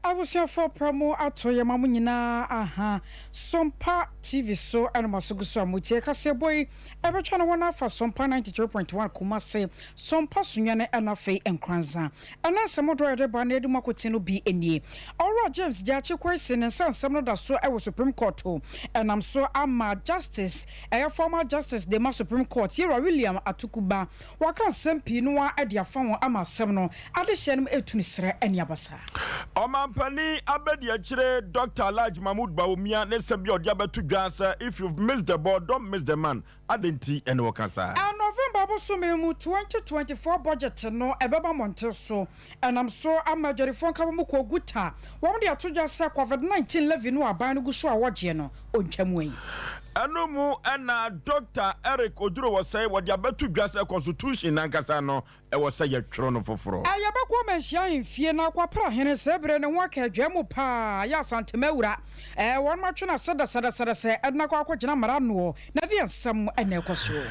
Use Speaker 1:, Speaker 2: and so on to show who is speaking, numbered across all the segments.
Speaker 1: Abusuafoɔ pra mo ato yɛ ma mo nyinaa aha Sompa TV so ɛna mo aso gu so a mo tie kaseɛbɔ yi ɛbɛtwa ne ho no afa Sompa 93.1 Kumase Sompa Sunyani ɛna afei Nkoranza ɛna nsɛm dodoɔ a yɛde ba na yɛde mu akoten no bi nie Owura James Gyakye Quayson ne nsa nsɛm no da so ɛwɔ Supreme Court ɛnam so ama Justice ɛyɛ former Justice de ma Supreme Court Yewura William Atukuba waka nsɛm pii no ara de afa ho ama asɛm no adehyeɛ no retu no serɛ ne abasa.
Speaker 2: Ɔmanpanin abadiakyire Dɔkta Alhaji Mahmood Bawumia ne nsɛm bi a ɔde abɛto dwa sɛ if you've missed the ball, don't miss the man, adɛn nti na wɔka saa?
Speaker 1: November bosome mu 2024 budget no ɛbɛba mmɔnten so. Ɛnam so ama adwadifoɔ nkabom kuo GUTA wɔn de ato dwa sɛ Covid 19 levy no a aban no gu so a wɔgyeɛ no ɔntwa mu ayi.
Speaker 2: Ɛno mu na Dɔkta Eric Oduro Osei wɔde abɛto dwa sɛ constitution no ankasa no ɛwɔ sɛ yɛtwerɛ no foforɔ.
Speaker 1: Yɛbɛkɔ Manhyia Ahemfie na akɔpra hene saa berɛ ne ho aka adwaa mu paa yɛ Asantema awura. Wɔnom atwe no ase dɛsɛdɛsɛdɛsɛ de no akɔ akɔgyina mmara anoɔ na ɛdeɛn nsɛm na ɛkɔ soɔ?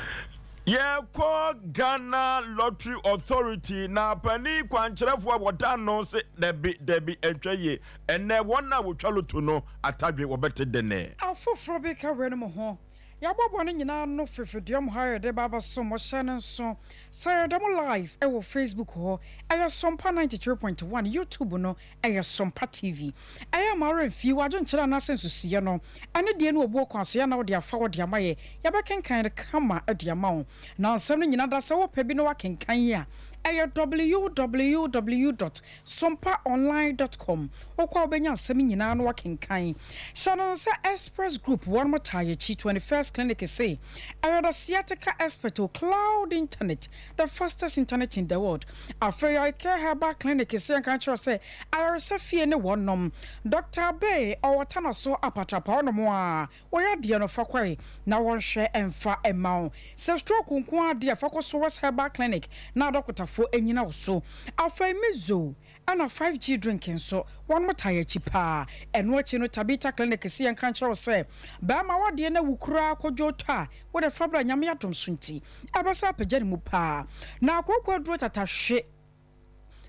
Speaker 2: Yɛkɔ Ghana Lottery Authority na panin kwankyerɛfoɔ a wɔda ano se dabi dabi ɛntwa yie ɛnnɛ wɔn a wɔtwa loto no atadwe wɔbɛte dɛnɛ.
Speaker 1: Afoforɔ bi ka weinom ho. Yɛaboaboa ne nyinaa ano fefedua mu ha yɛde ba abɛsom mo. Hyɛ no nso sɛ yɛda mo live wɔ Facebook hɔ, ɛyɛ Sompa 93.1, YouTube no ɛyɛ Sompa TV. Ɛyɛ ma werɛ mfii w'adwenkyerɛ anaasɛ nsusuiɛ no, ɛne deɛ ne obuo kwan so yɛ na wode afa hɔ de ama yɛ, yɛbɛkenkan no kama de ama wo. Na nsɛm no nyinaa da sɛ wopɛ bi na woakenkan a, ɛyɛ www dot Sompaonline dot com, Wokɔ a wobɛnya nsɛm nyinaa na woakenkan. Hyɛ no nso sɛ Express Group wɔnom taa yɛakyi, 21st Clinic se ɛyɛ the sciatica expert o, Cloud Internet, the fastest internet in the world. Afei Eye Herbal Clinic se yɛnka nkyerɛ wo sɛ ayaresa fie ne wɔnom. Doctor Abey ɔwɔ Tanaso Apatrapa hɔnom a wɔyɛ adeɛ no fa kɔe na wɔnhwɛ mfa mma wo. Sɛ stroke nko ara deɛ fa kɔ Sowers Herbal Clinic na adɔkotafoɔ nnyina wo so. Afei Mizo ɛna 5G drink nso wɔnom taa yɛ akyi paa. Ɛno akyi no Tabitha Clinic se yɛnka nkyerɛ wo sɛ barima wadeɛ no awu koraa kɔdwo tɔ a wode fa bra Nyame adom so nti ɛbɛsan apagya ne mu paa. Na akooko aduro tatahwe.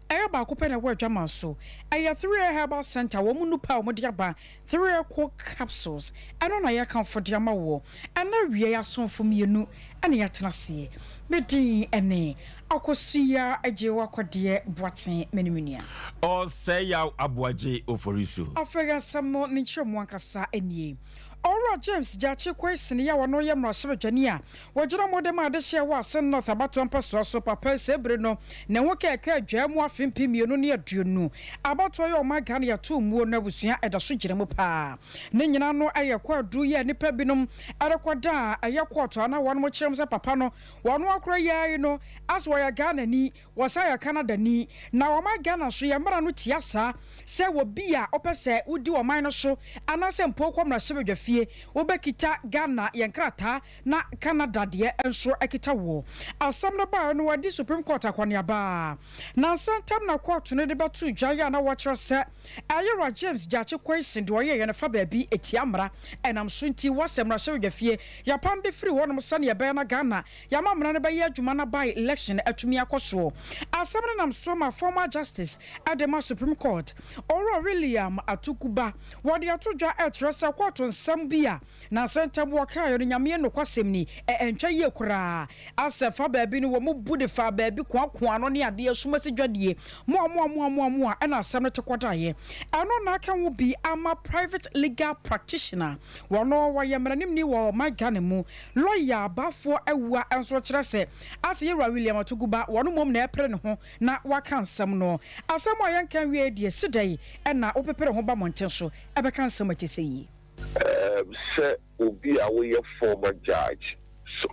Speaker 1: Ɛyɛ baako pɛ na ɛwɔ adwaman so. Ɛyɛ Three Herbal Centre, wɔn nnupa a wɔde aba, Three Coke Capsules, ɛno na yɛrekamfo de ama woɔ. Ɛnnɛ awia yi asomfo mmienu na yɛatena aseɛ. Me din ne Akosua Agyewa Kɔdeɛ Boateng, me ne me nua.
Speaker 2: Ɔsɛeyaw Aboagye Oforisuo.
Speaker 1: Afei asɛm no ne nkyerɛmu ankasa nie. Owura James Gyakye Quayson yi a ɔno yɛ mmarahyɛbadwani a Wɔgyina mu de ma adehyeɛ wɔ Asin North abatoɔ mpɛsoa so papa yi saa bere no ne ho kɛɛkɛ adwaa mu afe 2020 abatoɔ yi a ɔman Ghana yɛtoo muo no abusua ɛda so gyina mu paa. Ne nyina no ɛyɛ kwaadu yi a nnipa binom ɛrekɔ da a ɛyɛ kɔɔto a na wɔnom kyerɛ mu sɛ papa no wɔno akora yi ara yi no as wɔyɛ Ghanani Wɔsan yɛ Canadani. Na ɔman Ghana nso, yɛn mmara no tia saa, sɛ obi a wopɛ sɛ wodi ɔman no so anaasɛ mpo wokɔ mmarahyɛbadwafie, wobɛkita Ghana yɛn krataa na Canada deɛ nso akita woɔ. Asɛm no baeɛ no, wɔadi Supreme Court akɔneaba. Nansa ntam na kɔɔto no de bɛtoo dwa yi a na wɔkyerɛ sɛ Ayera James Gyakye Quayson deɛ ɔyɛeɛ no fa baabi ɛtia mmara. Ɛnam so nti, wɔsɛ mmarahyɛbadwafie yɛapam de firi hɔnom sɛdeɛ ɛbɛyɛ na Ghana Yɛama mmara no bɛyɛ adwuma na by election atumi akɔ soɔ. Asɛm no nam so ma former Justice de ma Supreme Court, Owura William Atuguba, wɔde ato dwa rekyerɛ sɛ kɔɔto nsɛm bi a nansa ntam wɔkaeɛ no Nyame nokwasɛm ni, ɛntwa yie koraa. Asɛ fa baabi no wɔn bu de faa baabi koakoa ano ne adeɛ asumasi dwadie moa moa moa moa moa ɛna asɛm no te kɔdaeɛ. Ɛno na aka ho bi ama private legal practitioner, wɔno wɔyɛ mmaranimni wɔ ɔman Ghana mu, Lɔya Baffour Awuah nso kyerɛ sɛ ase Yewura William Atuguba wɔno mmom na ɛrepere ne ho na waka nsɛm no. Asɛm a yɛnka nwiei deɛ si dɛn na wopepere ho ba mmɔnten so bɛka nsɛm a ɛte sɛ yi?
Speaker 3: Sɛ obi a woyɛ former judge,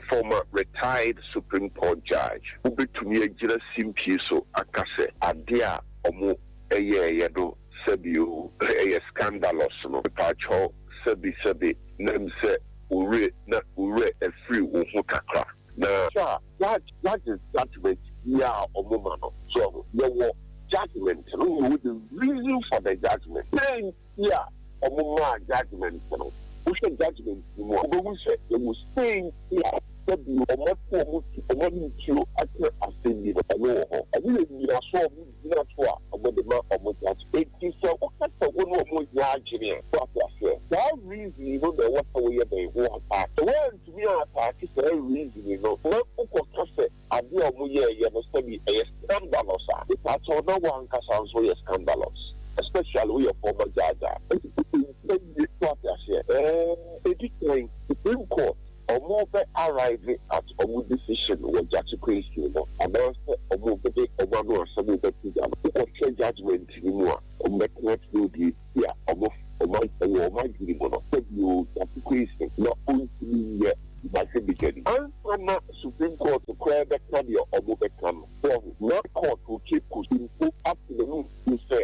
Speaker 3: former retired Supreme Court judge, wobɛtumi agyina simpie so aka sɛ adeɛ a wɔyɛeɛ no sɛbi o, ɛyɛ scandalous no, mepaakyɛw sɛbi sɛbi nam sɛ wo werɛ na wo werɛ afiri wo ho kakra. Na sɛ a judge judges judgement biara a ɔmo ma no so ahu yɛwɔ. judgement no, know the reason for the judgement. Sɛ nti a ɔmo maa judgement no, wohwɛ judgement no mu a, wobɛhu sɛ yɛwɔ sɛ nti a sɛbi ɔmo ato ɔmo ɔmo ani ntuo aka asɛm bi no, ɛno wɔ hɔ. Ɛno yɛ nyinaso a ɔmo gyina so a ɔmo de ma ɔmo judge. Eti sɛ woka sɛ wo ne ɔmo nyɛ adwene a, woate aseɛ, saa reason no na ɛwɔ sɛ woyɛ dɛn wo attack. Sɛ woantumi attack saa reason no na wokɔka sɛ adeɛ a ɔmo yɛɛyɛ no sɛbi ɛyɛ scandalous a, nipa na wankasa nso yɛ scandalous, especially woyɛ former judge a eti nsa yie. Woate aseɛ, edi kan, Supreme Court ɔmo bɛ arrive at ɔmo decision wɔ Gyakye Quayson no anaasɛ ɔmo bɛde ɔmo ano asɛm bɛto gya no, wokɔhwɛ judgement ni mu a, ɔmo bɛtena tena odi esi a ɔmo ɛwɔ ɔmo adwene mu no, sɛbi o, Gyakye Quayson na ɔntumi nyɛ mmarahyɛbadwani ansa na Supreme Court koraa bɛka deɛ ɔmo bɛka no. Wɔn na court wɔ Cape Coast mpo ato n'anum sɛ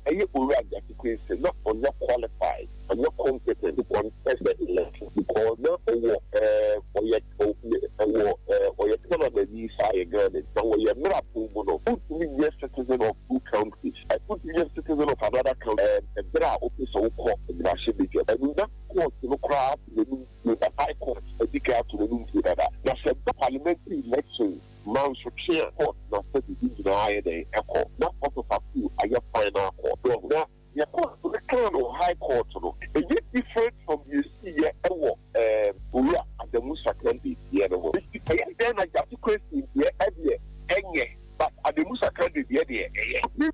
Speaker 3: ɛyɛ Owura Gyakye Quayson na ɔnyɛ qualified, ɔnyɛ competent to contest the election because na ɔwɔ ɛɛ ɔyɛ ɛwɔ ɛɛ ɔyɛ Canada ni, saa yɛ Ghana na wɔyɛ mmerapɔ mu no, wotumi nyɛ citizen of two countries, wotumi nyɛ citizen of another country ɛbrɛ a wopɛ sɛ wokɔ mmarahyɛbadwa. Ɛnu na court no koraa ato n'anum na High Court adi kan ato n'anum ti dada na sɛ ba parliamentary election mansotwe a, court na sɛ bibi nyinaa ayɛ dɛn ɛkɔ na Court of Appeal ayɛ final court na yɛ court no kan no, High Court no ɛyɛ different from deɛ esi yɛ ɛwɔ Owura Adamu Sakande deɛ no ho. Eti ɛyɛ dɛn na Gyakye Quayson deɛ ɛdeɛ ɛnyɛ, but Adamu Sakande deɛ ɛyɛ?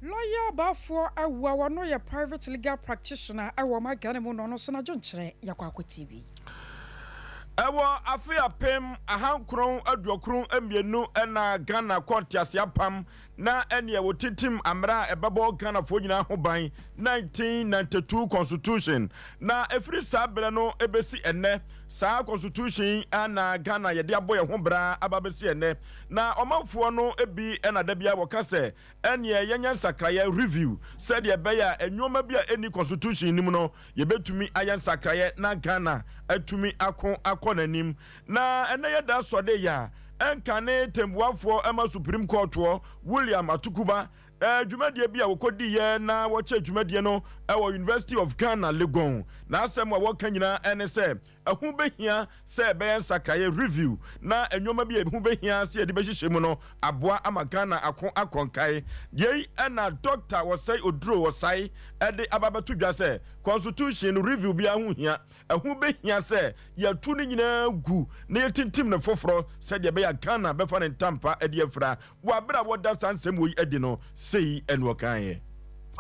Speaker 1: Lawyer Baffour Awuah, wɔno yɛ private legal practitioner ɛwɔ ɔma Ghana mu, na ɔno nso n'adwenkyerɛ yɛkɔ akɔ TV.
Speaker 2: Ɛwɔ afe 1992 ɛna Ghana kɔ ntease apam na ɛneɛ wɔtintim ammerɛ a ɛbɛbɔ Ghanafoɔ nyinaa ho ban, 1992 Constitution. Na ɛfiri saa berɛ no ɛbɛsi ɛnnɛ, saa constitution ana Ghana yɛde abɔ yɛn ho bra aba bɛsi ɛnnɛ. Na ɔmanfoɔ no bi ɛna da bia wɔka sɛ ɛneɛ yɛnyɛ nsakraeɛ, review, sɛdeɛ ɛbɛyɛ a nneɛma bi a ɛni constitution nim no, yɛbɛtumi ayɛ nsakraeɛ na Ghana atumi ako akɔ n'anim. Na ɛnɛ yɛda sɔde yɛ a ɛnka ne tembuafoɔ ɛma Supreme Court wɔ William Atuguba dwumadie bi a wɔkɔdiiɛ na wɔkyɛ dwumadie no ɛwɔ University of Ghana, Legon, na asɛm a wɔka nyinaa ɛne sɛ ɛho bɛhia sɛ ɛbɛyɛ nsakraeɛ, review, na nneɛma bi a ɛho bɛhia sɛ yɛde bɛhyehyɛ mu no aboa ama Ghana ako akɔnkae. Yei ɛna Doctor Wɔsɛe Oduro Wɔsae ɛde aba bɛto dwa sɛ constitution no review bi ho hia, ɛho bɛhia sɛ yɛtu no nyinaa gu na yɛtintim ne foforɔ sɛdeɛ ɛbɛyɛ Ghana bɛfa ne ntampa de afira. Wɔ abere a wɔda saa nsɛm wɔ yi adi no, sei ɛne ɔkaeɛ.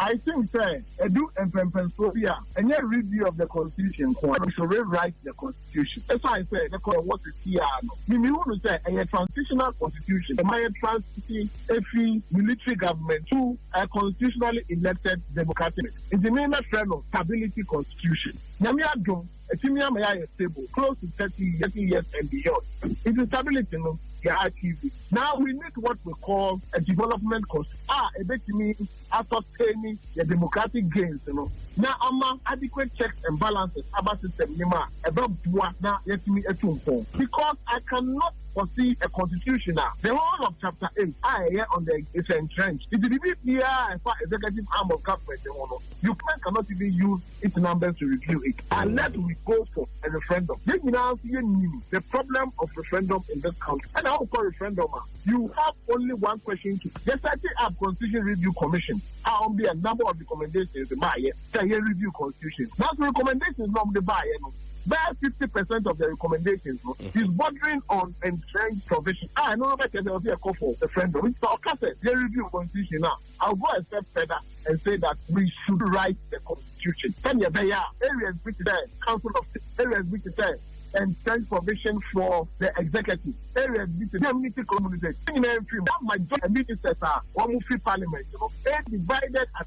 Speaker 4: I think sɛ edu mpɛmpɛnsoɔ bi a, ɛnyɛ review of the constitution ko, we should rewrite the constitution. Ɛsan sɛ ne kɔ ɛwɔ sisi a no mimi hu no sɛ ɛyɛ transitional constitution, ɛma yɛ transition efi military government to a constitutionally elected democratic, nti mi mɛfrɛ no stability constitution. Nyame adum, etimi ama yɛ ayɛ stable close to 30 years and beyond. Nti stability no yɛ achieve it. Now we need what we call a development constitution a ebetumi asustaining the democratic gains no na ama adequate checks and balances aba system nim a ɛbɛboa na yɛtumi etu mpɔn, because I cannot foresee a constitution a the whole of chapter 8 a ɛyɛ on the is entrenched. Nti bibi biara ɛfa executive arm of government ho no, you cannot even use its numbers to review it unless we go for a referendum. Yɛn nyinaa nso yɛ nim the problem of referendum in this country. Ɛna awokɔ referendum a, you have only one question to yɛ setting up Constitution Review Commission a wɔn de a number of recommendations baayɛ sɛ yɛ review constitution. That's recommendations na wɔn de baayɛ no, bɛɛ 50% of the recommendations no is bordering on entrenched provision a ɛno no bɛ kyerɛ sɛ ɔsi ɛkɔ for referendum. Nti sɛ ɔka sɛ yɛ review constitution na, I will go a step further and say that we should write the constitution sɛnea ɛbɛyɛ a areas bi te sɛ Council of State, areas bi te sɛ entrenched provision for the executive, areas bi te indemnity community nyinaa nfiri mu, that majority ministers a wɔn fi parliament no e divided as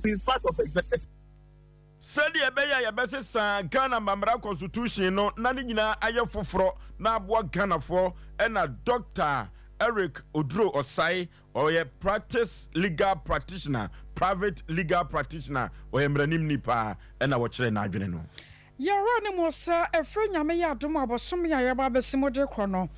Speaker 4: is part of executive.
Speaker 2: Sɛdeɛ ɛbɛyɛ a yɛbɛsesa Ghana mamara constitution no na ne nyinaa ayɛ foforɔ na aboa Ghanafoɔ, ɛna Dr Eric Oduro Ɔsae, ɔyɛ practice legal practitioner, private legal practitioner, ɔyɛ mmaranim ni paa, ɛna wɔkyerɛ n'adwene no.
Speaker 1: Yɛwura ne mu sɛ ɛfiri Nyame yɛ adom a, bɔsome a yɛba abɛsi mu de korɔ no.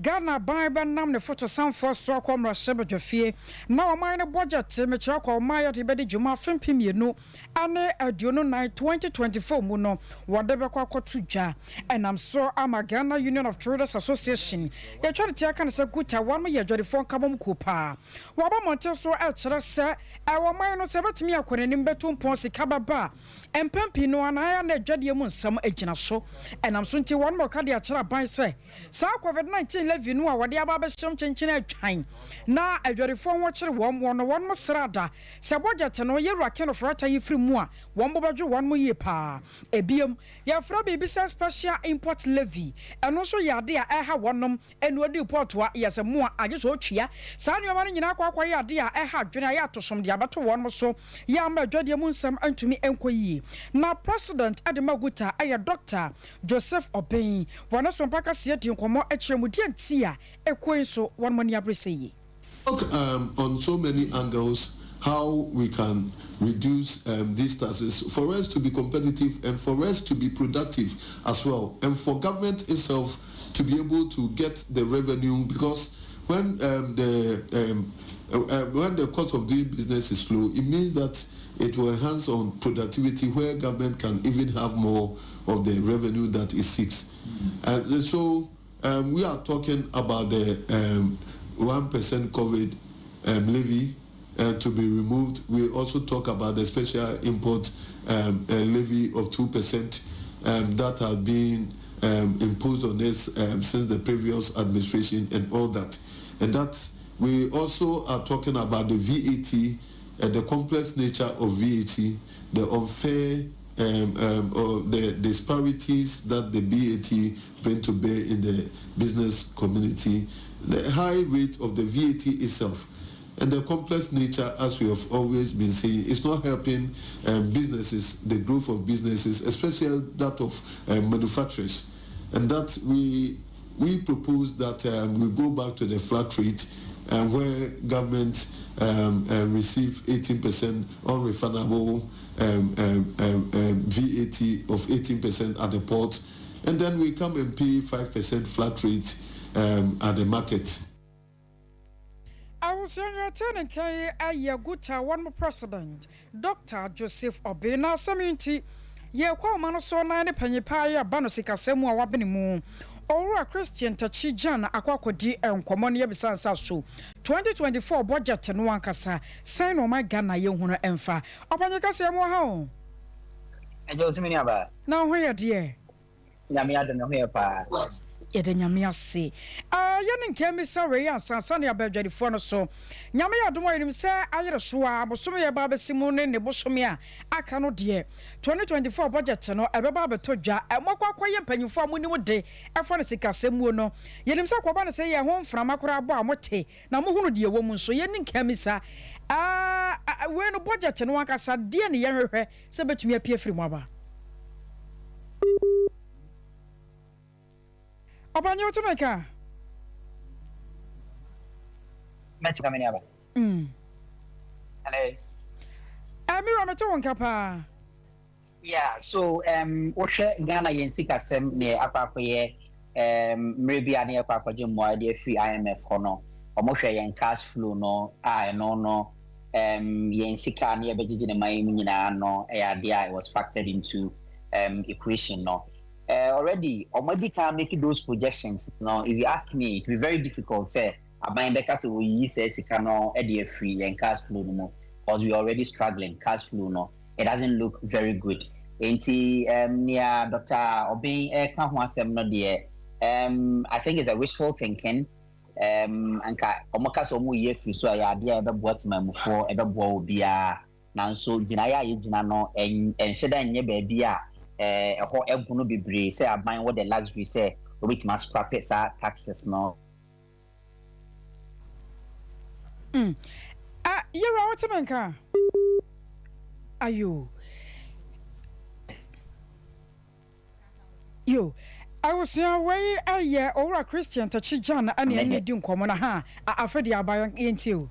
Speaker 1: Ghana aban bɛnam ne fotosanfoɔ so akɔ mmarahyɛbadwafie na ɔman no bɔgyɛte mekyerɛ kɔ ɔman yɛde bɛdi dwuma afe 2024, 2024 mu no, wɔde bɛkɔ akɔto dwa. Ɛnam so ama Ghana Union of Traders Association, yɛtwa ne tia ka no sɛ GUTA, wɔn yɛ adwadifoɔ nkabom kuo paa, wɔaba mmɔnten so ɛkyerɛ sɛ ɛwɔ man no sɛ ɛbɛtumi akɔ n'anim, bɛtu mpɔn, sika bɛba a, mpɛn pii no anaa na adwadeɛ mu nsɛm gyina so. Ɛnam so nti wɔn mɔka de akyerɛ aban sɛ saa COVID-19 levy no a wɔde aba abɛhyɛm kyenkyen atwan na adwadifoɔ ho kyerɛ wɔn wɔn no, wɔn mo srada sɛ budget no yɛwura Ken Ofori-Atta yi firi mu a, wɔn bo bɛdwe wɔn mo yie paa. Ebiem, yɛfrɛ biribi sɛ special import levy, ɛno nso yɛ ade a ɛha wɔnom ɛnu odi port a yɛsɛ mo a agye sɛ ɔtwia saa nneɛma no nyinaa akɔ akɔyɛ ade a ɛha adwene a yɛ atosom de abɛto wɔn so yɛ ama adwadeɛ mu nsɛm ntumi nkɔ yie. Na president ɛde ma GUTA ɛyɛ Dr Joseph Obeng, wɔne so mpa kaseɛ di nkɔmmɔ akyerɛ mu deɛ nti a ɛkuo yi nso wɔn mo ani abere sɛ yie.
Speaker 5: Talk on so many angles how we can reduce these taxes for us to be competitive and for us to be productive as well, and for government itself to be able to get the revenue, because when the cost of doing business is low, it means that it will enhance on productivity, where government can even have more of the revenue that it seeks. And so we are talking about the 1% COVID levy to be removed. We also talk about the special import levy of 2% that has been imposed on us since the previous administration and all that. And that we also are talking about the VAT, the complex nature of VAT, the unfair or the disparities that the VAT bring to bear in the business community, the high rate of the VAT itself, and the complex nature, as we have always been saying, is not helping businesses, the growth of businesses, especially that of manufacturers. And that we propose that we go back to the flat rate where government receive 18% unrefundable VAT of 18% at the port, and then we come and pay 5% flat rate at the market.
Speaker 1: Awusuanyɛ ne nkan ayɛ GUTA wɔn president Dr Joseph Obeng. Na asɛm yi nti yɛkɔ ɔma no so na ne panyin paa yɛ aba no sikasɛm mu a wabene mu, Owura Christian Takyi Gyan, akɔ akɔdi nkɔmmɔ no yɛbisa nsa so 2024 budget no ankasa sɛn na ɔma Ghana yɛhu no. Ɛmfa ɔpanyin kaseɛ mu ha o.
Speaker 6: Ɛgye osumi ni aba.
Speaker 1: Na ho yɛ deɛ?
Speaker 6: Nyame adom ne ho yɛ paa.
Speaker 1: Yɛde Nyame ase. Yɛne nka misa wei ansansa ne abadwadifoɔ no so. Nyame yɛ adom a, yɛnim sɛ ayere so a bosome yɛ ba bɛsi mu ne ne bosome a aka no deɛ, 2024 budget no ɛbɛba abɛtɔ dwa. Mɔkɔ akɔyɛ mpanyimfoɔ a monim de ɛfa no sikasɛm muo no, yɛnim sɛ kɔba no sɛ yɛ ho mframa koraa bɔ a mote na mohunu deɛ wɔ mu nso. Yɛne nka misa wei no, budget no ankasa deɛ ne yɛnhwehwɛ sɛ bɛtumi apue firi mu aba? Ɔbanyɛ, wotumi ka?
Speaker 6: Mɛkyika me ni aba. Hello.
Speaker 1: Mira, mete wo nka paa.
Speaker 6: Yeah, so wohwɛ Ghana yɛn sikasɛm ne akɔ akɔyɛ mmerɛ bi a ne yɛkɔ akɔgye mmoa de afiri IMF hɔ no, ɔmohwɛ yɛn cash flow no a, ɛno no yɛn sika ne yɛbɛgyegye ne man mu nyinaa no, ɛyɛ adeɛ a it was factored into equation no. Already ɔmo adi kan make those projections no. If you ask me, it will be very difficult sɛ aban bɛka sɛ wɔyiyi sɛ sika no de afiri yɛn cash flow no mu, because we are already struggling. Cash flow no, it doesn't look very good. Nti nea Dr Obeng ɛka ho asɛm no deɛ, I think it's a wishful thinking. Anka ɔmo ka sɛ ɔmo yi afiri so a, yɛ adeɛ a ɛbɛboa temamufoɔ, ɛbɛboa obiara, nanso gyinaeɛ a yɛgyina no ɛnhyɛ da nyɛ baabi a ɛhɔ ɛgo no bebree sɛ aban wɔ the luxury sɛ obɛtumi ascrap saa taxes no.
Speaker 1: Ah, yɛwura, wote me nka? Ayo yo, awosua wei ayɛ Owura Christian Takyi Gyan ɛne ɛne di nkɔmmɔ no ha afɛ de aba. Yɛntie o.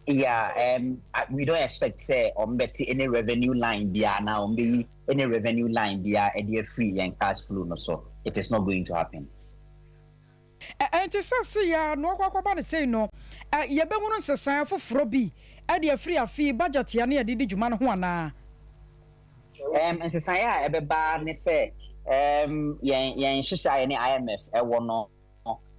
Speaker 6: Yeah, we don't expect sɛ ɔmo bɛte any revenue line biara na ɔmo bɛyi any revenue line biara ɛde afiri yɛn cash flow no so. It is not going to happen.
Speaker 1: Ɛnte sɛ sei ara na ɔkɔ akɔba no sei no, yɛbɛhunu nsesaeɛ foforɔ bi de afiri afe yi budget a na yɛde di dwuma no ho anaa?
Speaker 6: Nsesaeɛ a ɛbɛba ne sɛ yɛn yɛn nhyehyɛ a yɛne IMF wɔ no,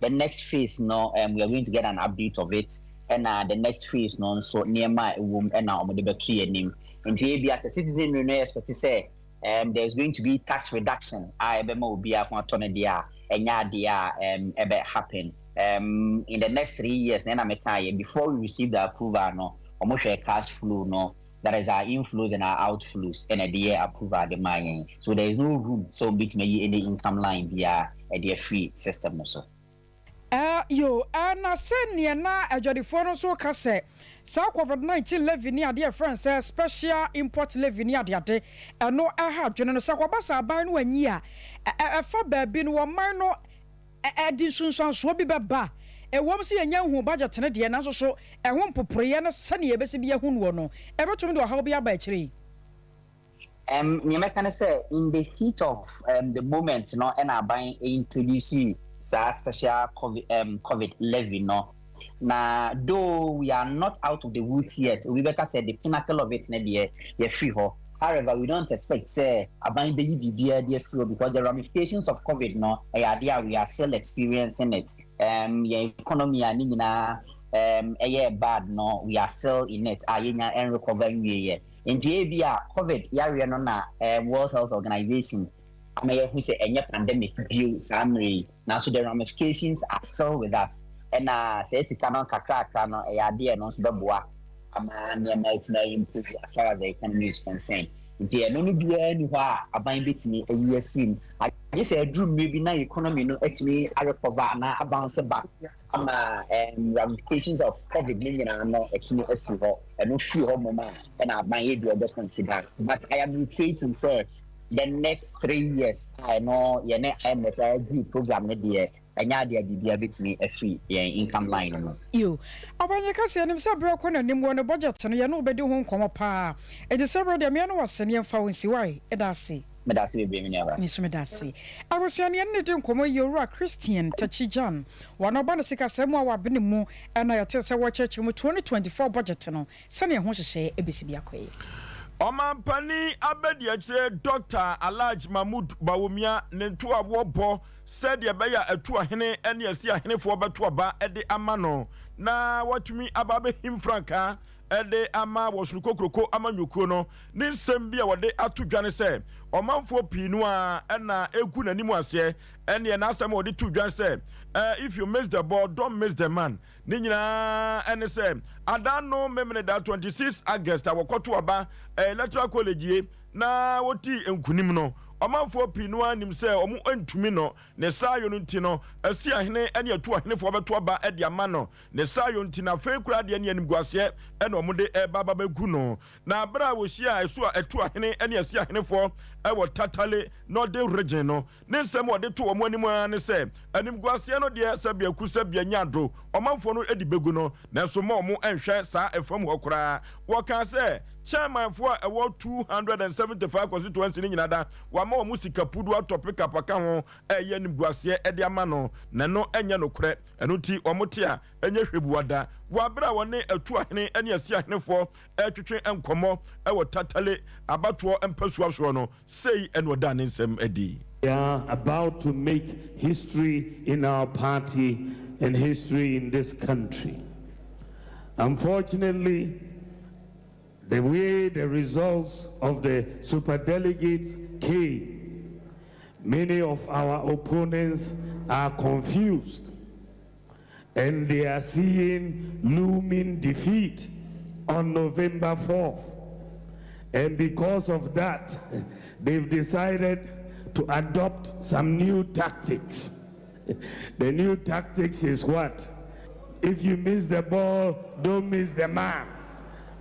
Speaker 6: the next phase no, we are going to get an update of it, ɛna the next phase no nso, nneɛma a ɛwɔ mu ɛna wɔde bɛto yɛn anim. Nti ebia sɛ citizenry no expect sɛ there is going to be tax reduction a ɛbɛma obiara ho atɔ no deɛ a, ɛnyɛ adeɛ a ɛbɛ happen in the next 3 years. Na ɛna meka yɛ, before we receive the approval no, wɔn hwɛ cash flow no, that is our inflows and our outflows, ɛna ɛde yɛ approval de maa yɛn. So there is no room sɛ wɔn bɛtumi ayi any income line biara ɛde afiri system no so.
Speaker 1: Yo, na sɛneɛ na adwadifoɔ no nso ka sɛ saa COVID-19 levy ne adeɛ ɛfrɛ sɛ special import levy ne adeade ɛno ɛha adwene no sɛ kɔba sɛ aban no anyi a, ɛfa baabi no wɔman no ɛde nsunsuansoɔ bi bɛba. Ɛwɔm sɛ yɛnya nhu budget no deɛ, nanso so ɛho mpoporeɛ no sɛneɛ yɛbɛsi bi ahu noɔ no, ɛbɛtumi de ɔhaw bi aba akyire yi?
Speaker 6: Nea mɛka ne sɛ in the heat of the moment no, ɛna aban introduce saa special COVID levy no. Na though we are not out of the woods yet, obi bɛka sɛ the pinnacle of it ne deɛ yɛfiri hɔ. However, we don't expect sɛ aban bɛyi biribiara de afiri hɔ, because the ramifications of COVID no ɛyɛ adeɛ a we are still experiencing it. Yɛn economy a ne nyinaa ɛyɛ bad no, we are still in it a yɛnya ɛnrecover nwie yɛ. Nti ebi a COVID yareɛ no na World Health Organization ama yɛhu sɛ ɛnyɛ pandemic bio saa mmerɛ yi, nanso the ramifications are still with us. Ɛna sɛ sika no kakrakra no ɛyɛ adeɛ no nso bɛboa ama nneɛma atumi improve as far as the economy is concerned. Nti ɛno no biara ni hɔ a aban bɛtumi ayi afiri mu, agye sɛ aduru mmerɛ bi na economy no atumi arecover anaa abounce back ama ramifications of COVID ne nyinaa no atumi afiri hɔ. Ɛno firi hɔ mom a, ɛna aban yɛ deɛ ɔbɛ consider. But I am reiterating sɛ the next 3 years a ɛno yɛne IMF agree program no deɛ, ɛnyɛ adeɛ a biribiara bɛtumi afiri yɛn income line no mu.
Speaker 1: Yo, abanyɛ kasa anim sɛ berɛ kɔ n'anim wɔ no budget no, yɛne wobɛdi ho nkɔmmɔ paa. Ɛnti sɛ berɛ deɛ meɛ no wase ne yɛmfa wo nsi wae. Ɛda ase.
Speaker 6: Meda ase bebree, me nuaba.
Speaker 1: Me nso meda ase. Abusua ne yɛne ne di nkɔmmɔ yi, Owura Christian Takyi Gyan. Wɔn ɔba no sikasɛm mu a wabene mu, ɛna yɛte sɛ wɔkyerɛkyerɛ mu 2024 budget no sɛnea ɛho hyehyɛ ɛbɛsi bi akɔ yi.
Speaker 2: Ɔmampanin abɛdiakyire Dr Alhaji Mahmud Bawumia ne nto a wɔbɔ sɛdeɛ ɛbɛyɛ a ɛtu ahene ne asi ahenefoɔ bɛto aba de ama no na watumi aba abɛhim frankaa de ama wɔsono kokuroko ama nnwokuo no, ne nsɛm bi a wɔde ato dwa ne sɛ ɔmanfoɔ pii no a ɛna ɛgu n'anim aseɛ. Ɛneɛ n'asɛm a wɔde to dwa sɛ, "If you miss the ball, don't miss the man." Ne nyinaa ɛne sɛ adan no Memene da 26 August a wɔkɔto aba Electoral College yie na wɔdii nkunim no, ɔmanfoɔ pii no anim sɛ ɔmo ntumi no ne saa yɔ no nti no, asi ahene ne atu ahenefoɔ bɛto aba de ama no ne saa yɔ nti na afei koraa deɛ ne animguaseɛ ɛna ɔmo de ɛba aba bɛgu no. Na abere a wɔhyia ɛso a ɛtu ahene ne asi ahenefoɔ ɛwɔ Tatale, Northern Region no, ne nsɛm a wɔde to wɔn anim ara ne sɛ animguaseɛ no deɛ, sɛbea ku sɛbea nya do, ɔmanfoɔ no de bɛgu no, nanso ma ɔmo nhwɛ saa ɛfam hɔ koraa. Wɔkaa sɛ chairmanfoɔ a ɛwɔ 275 constituency no nyinaa da wama wɔn sika pudu atɔ pickup aka ho ɛyɛ animguaseɛ ɛde ama no, na ɛno ɛnyɛ nokorɛ. Ɛno nti wɔn te a ɛnyɛ hwɛbua da. Wɔ abere a wɔne atu ahene ne asi ahenefoɔ ɛretwetwe nkɔmmɔ ɛwɔ Tatale abatoɔ mpasua soɔ no, sei ɛna ɔda ne nsɛm adi.
Speaker 7: We are about to make history in our party and history in this country. Unfortunately, the way the results of the superdelegates came, many of our opponents are confused and they are seeing looming defeat on November 4th. And because of that, they've decided to adopt some new tactics. The new tactics is what? If you miss the ball, don't miss the man.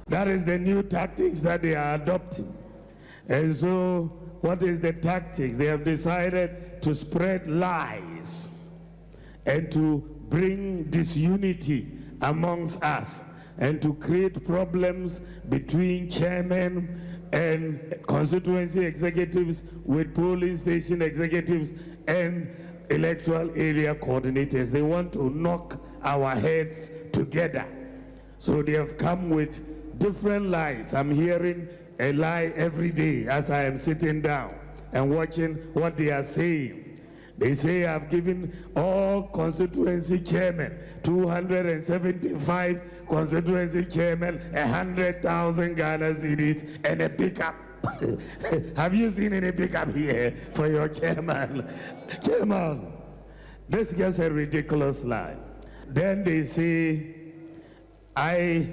Speaker 7: That is the new tactics that they are adopting. And so, what is the tactics? They have decided to spread lies and to bring disunity amongst us and to create problems between chairmen and constituency executives with polling station executives and electoral area coordinators. They want to knock our heads together. So they have come with different lies. I'm hearing a lie every day as I am sitting down and watching what they are saying. They say I've given all constituency chairmen, 275 constituency chairmen, 100,000 Ghana cedis and a pickup. Have you seen any pickup here for your chairman? Chairman, this is a ridiculous lie. Then they say, I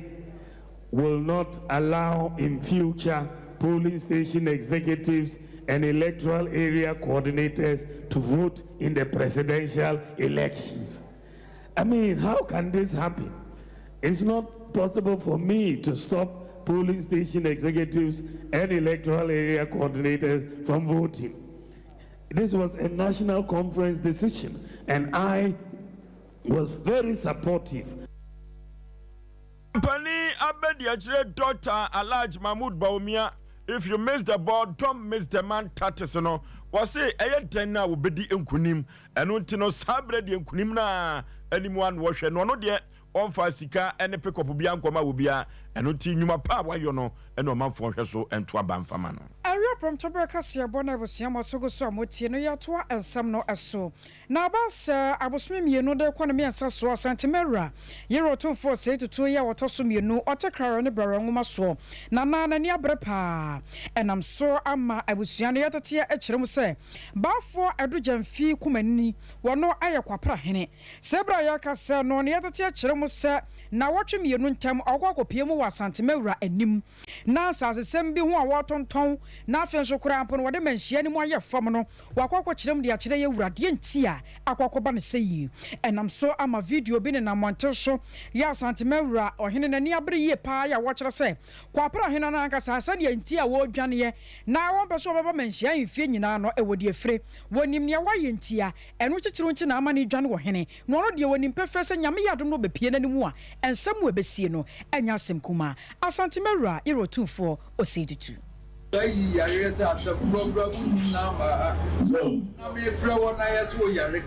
Speaker 7: will not allow in future polling station executives and electoral area coordinators to vote in the presidential elections. I mean, how can this happen? It's not possible for me to stop polling station executives and electoral area coordinators from voting. This was a national conference decision, and I was very supportive.
Speaker 2: Mpanin abadiakyire Dɔkta Alhaji Mahmood Bawumia, If you miss the ball, don't miss the man tactics no, wɔse ɛyɛ dɛn na wɔbɛdi nkunim. Ɛno nti no, saa berɛ deɛ nkunim no ara anim a na wɔhwɛ no, ɔno deɛ ɔmfa sika ne pickup biara nkɔma obiara. Ɛno nti nnwuma pa a wayɔ no na ɔmanfoɔ nhwɛ so nto aba mfa ma no.
Speaker 1: Awiei prɔmtoberɛ kaseɛbɔ no abusua mu asogu so a motie no yɛtoa nsɛm no so. Na aba sɛ abosome mmienu de rekɔ ne mmiɛnsa soɔ, Asante-Mawura, Yerah Otumfoɔ Osei Tutu yi a ɔtɔ so mmienu, ɔte Krawerɛ ne Brɛwerɛ nwoma soɔ, na na n'ani abere pa ara. Ɛnam so ama abusua no yɛteteɛ kyerɛ mu sɛ Baafoɔ Adu Gyamfi Kumanini, wɔno yɛ Kwapra hene. Sɛ berɛ a yɛrekasa no, na yɛteteɛ kyerɛ mu sɛ nnawɔtwe mmienu ntam ɔkɔ akɔpue mu wɔ Asante-Mawura anim. Na nsasesɛm bi ho a wɔretontɔn, na afei nso koraa mpo no wɔde manhyia no mu ayɛ fam no, wɔakɔ akɔkyerɛ mu de akyerɛ yɛn Wura deɛ nti a akɔ akɔba no sɛ yi. Ɛnam so ama video bi nenam mmɔnten so yɛ Asantema Wura ɔhene no ani abere yie paa yɛ a wɔkyerɛ sɛ Kwapra hene no ankasa sɛdeɛ nti a wɔredwaneɛ na wɔmpɛ sɛ wɔbɛba manhyia ahemfie nyinaa no ɛwɔ deɛ ɛfire. Wɔnim nea wɔayɛ ntia, ɛno titiriw nti na ama no redwane wɔ hene Na ɔno deɛ ɔnim pefee sɛ Nyame yɛ adom na ɔbɛpue n'anim a, nsɛm mu a ɛbɛsie no nyɛ asɛm kumaa. Asante Mawura, Yerɛ Otumfoɔ Osei Tutu.
Speaker 8: Ayi yareɛ sɛ asɛm korɔkorɔ wo nyinaa maa ha na mefrɛ wɔ na yɛ sɛ wo yare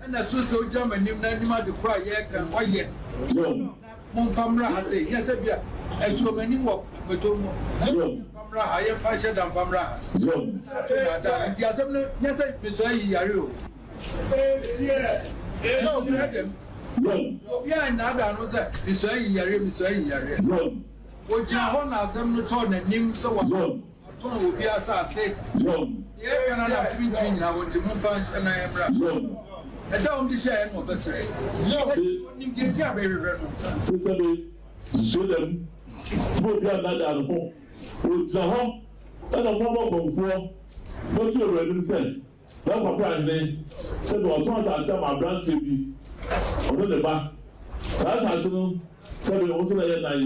Speaker 8: ɛna so sɛ wogyina m'anim na anim ade korɔ a yɛreka ɔyɛ na momfa mmra ha sɛ nyɛ sɛ bia ɛsoɔ m'anim wɔ pɛtɔ mu yɛmfa mmra ha yɛmfa nhyɛ da mfa mmra ha na ato naadaa no nti asɛm no nyɛ sɛ mesɔ ayi yare o. Obiara nnaadaa no sɛ, Mesɔe ayi yareɛ, mesɔe ayi yareɛ. Ɔgyina hɔ na asɛm no tɔɔ n'anim sɛ watɔn obi asase. Deɛ ɛka no ara na mentumi nnyina hɔ nti momfa nhyɛ na ɛmmra. Ɛda a wɔde hyɛeɛ no ɔbɛsrɛ. Ɔnim deɛ nti a mehwehwɛ no.
Speaker 9: Te sɛ me nsuo da mu, na obi annaadaa ne ho. Ɔgyina hɔ na moabɔ akɔmfoɔ bɛto Awurade anim sɛ. Na Kwapra hene sɛ deɛ ɔtɔn asase ama aberanteɛ bi, ɔne ne ba. Saa asase no sɛbe ɔmo sɛ na ɛyɛ nan,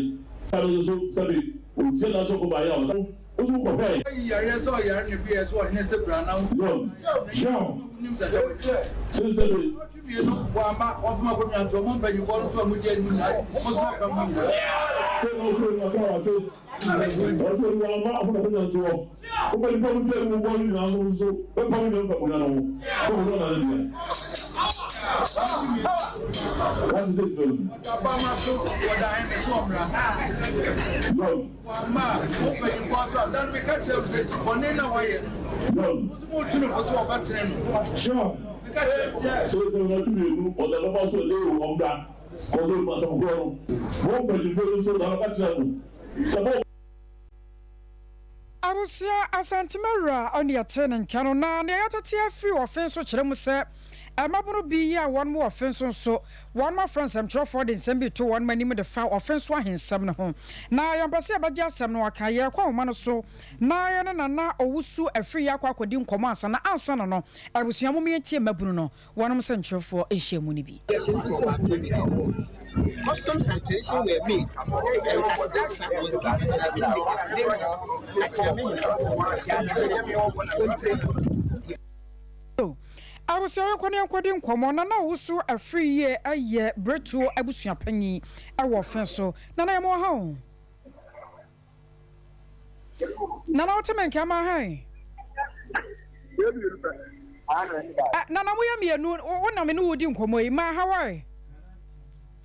Speaker 9: ba no nso sɛbe ɔtua n'aso kɔ baeɛ a ɔsan wo nso wokɔ hwɛe.
Speaker 8: Ayi yareɛ sɛ ɔyare ne beɛ so ɔhene sɛ bra na wo
Speaker 9: John, John,
Speaker 8: wonim sɛ dɛ wɔkyerɛ
Speaker 9: sɛ sɛbe.
Speaker 8: Ɔtwe mmienu wɔ ama wɔfom akonnwa nso ɔmo mpanyinfoɔ no nso a modi anim nyinaa mo nso ɔpɛ mo nyinaa.
Speaker 9: Sɛ na ɔfiri no ɔka wate. Ɔsɛ obi wamfa ɔfo na konya ntoɔ. Wopɛ nipa mu twa mu bɔ no nyinaa nso nso bɛpa wo nyinaa mfa konya no ho. Sɛ ɔno na ne dea. That's it no.
Speaker 8: Wɔda bama so wɔda ahene so ɔmmra.
Speaker 9: John.
Speaker 8: Wamma a mo mpanyinfoɔ nso a da no meka kyerɛ mo sɛ ti bɔne na wayɛ no.
Speaker 9: John.
Speaker 8: Mo nso mo tu no fo sɛ ɔbɛtene no.
Speaker 9: John.
Speaker 8: Meka kyerɛ mo.
Speaker 9: Sɛ sɛ ɔna tu mmienu ɔda bɛba so ɛdɛ o ɔmmra. Kɔdɔ mu asɛm korɔ no. Mo mpanyinfoɔ yi nso da no ka kyerɛ mo sɛ mo.
Speaker 1: Abusua Asantema wura a ɔne yɛte ne nka no na nea yɛatete afiri ɔfe so kyerɛ mu sɛ mmabunu bi yi a wɔn wɔ ɔfe so nso wɔn afrɛ nsɛmtwerɛfoɔ de nsɛm bi reto wɔn anim de fa ɔfe so ahensɛm no ho na yɛmpɛ sɛ yɛbɛgye asɛm no aka yɛrekɔ ahoma no so na yɛne Nana Owusu Afriyie akɔ akɔdi nkɔmmɔ ansa na ansa na no abusua mom yɛntie mmabunu no Wɔnom sɛnkyerɛwfoɔ nhyiamu no bi.
Speaker 10: Customs and tradition were made, and Asidansa was given to the kingmakers, namely Akyeamehene, Gyasehene, Ontre.
Speaker 1: Abusua yɛnkɔ na yɛnkɔdi nkɔmmɔ. Nana Owusu Afriyie yɛ Bretuo abusua panyin wɔ ɔfe so. Nana yɛma wo ha o. Nana wote me nka ma hɛn? Ɛ, Nana moyɛ mienu, wo na me ne wo redi nkɔmmɔ yi, ma Hawaii.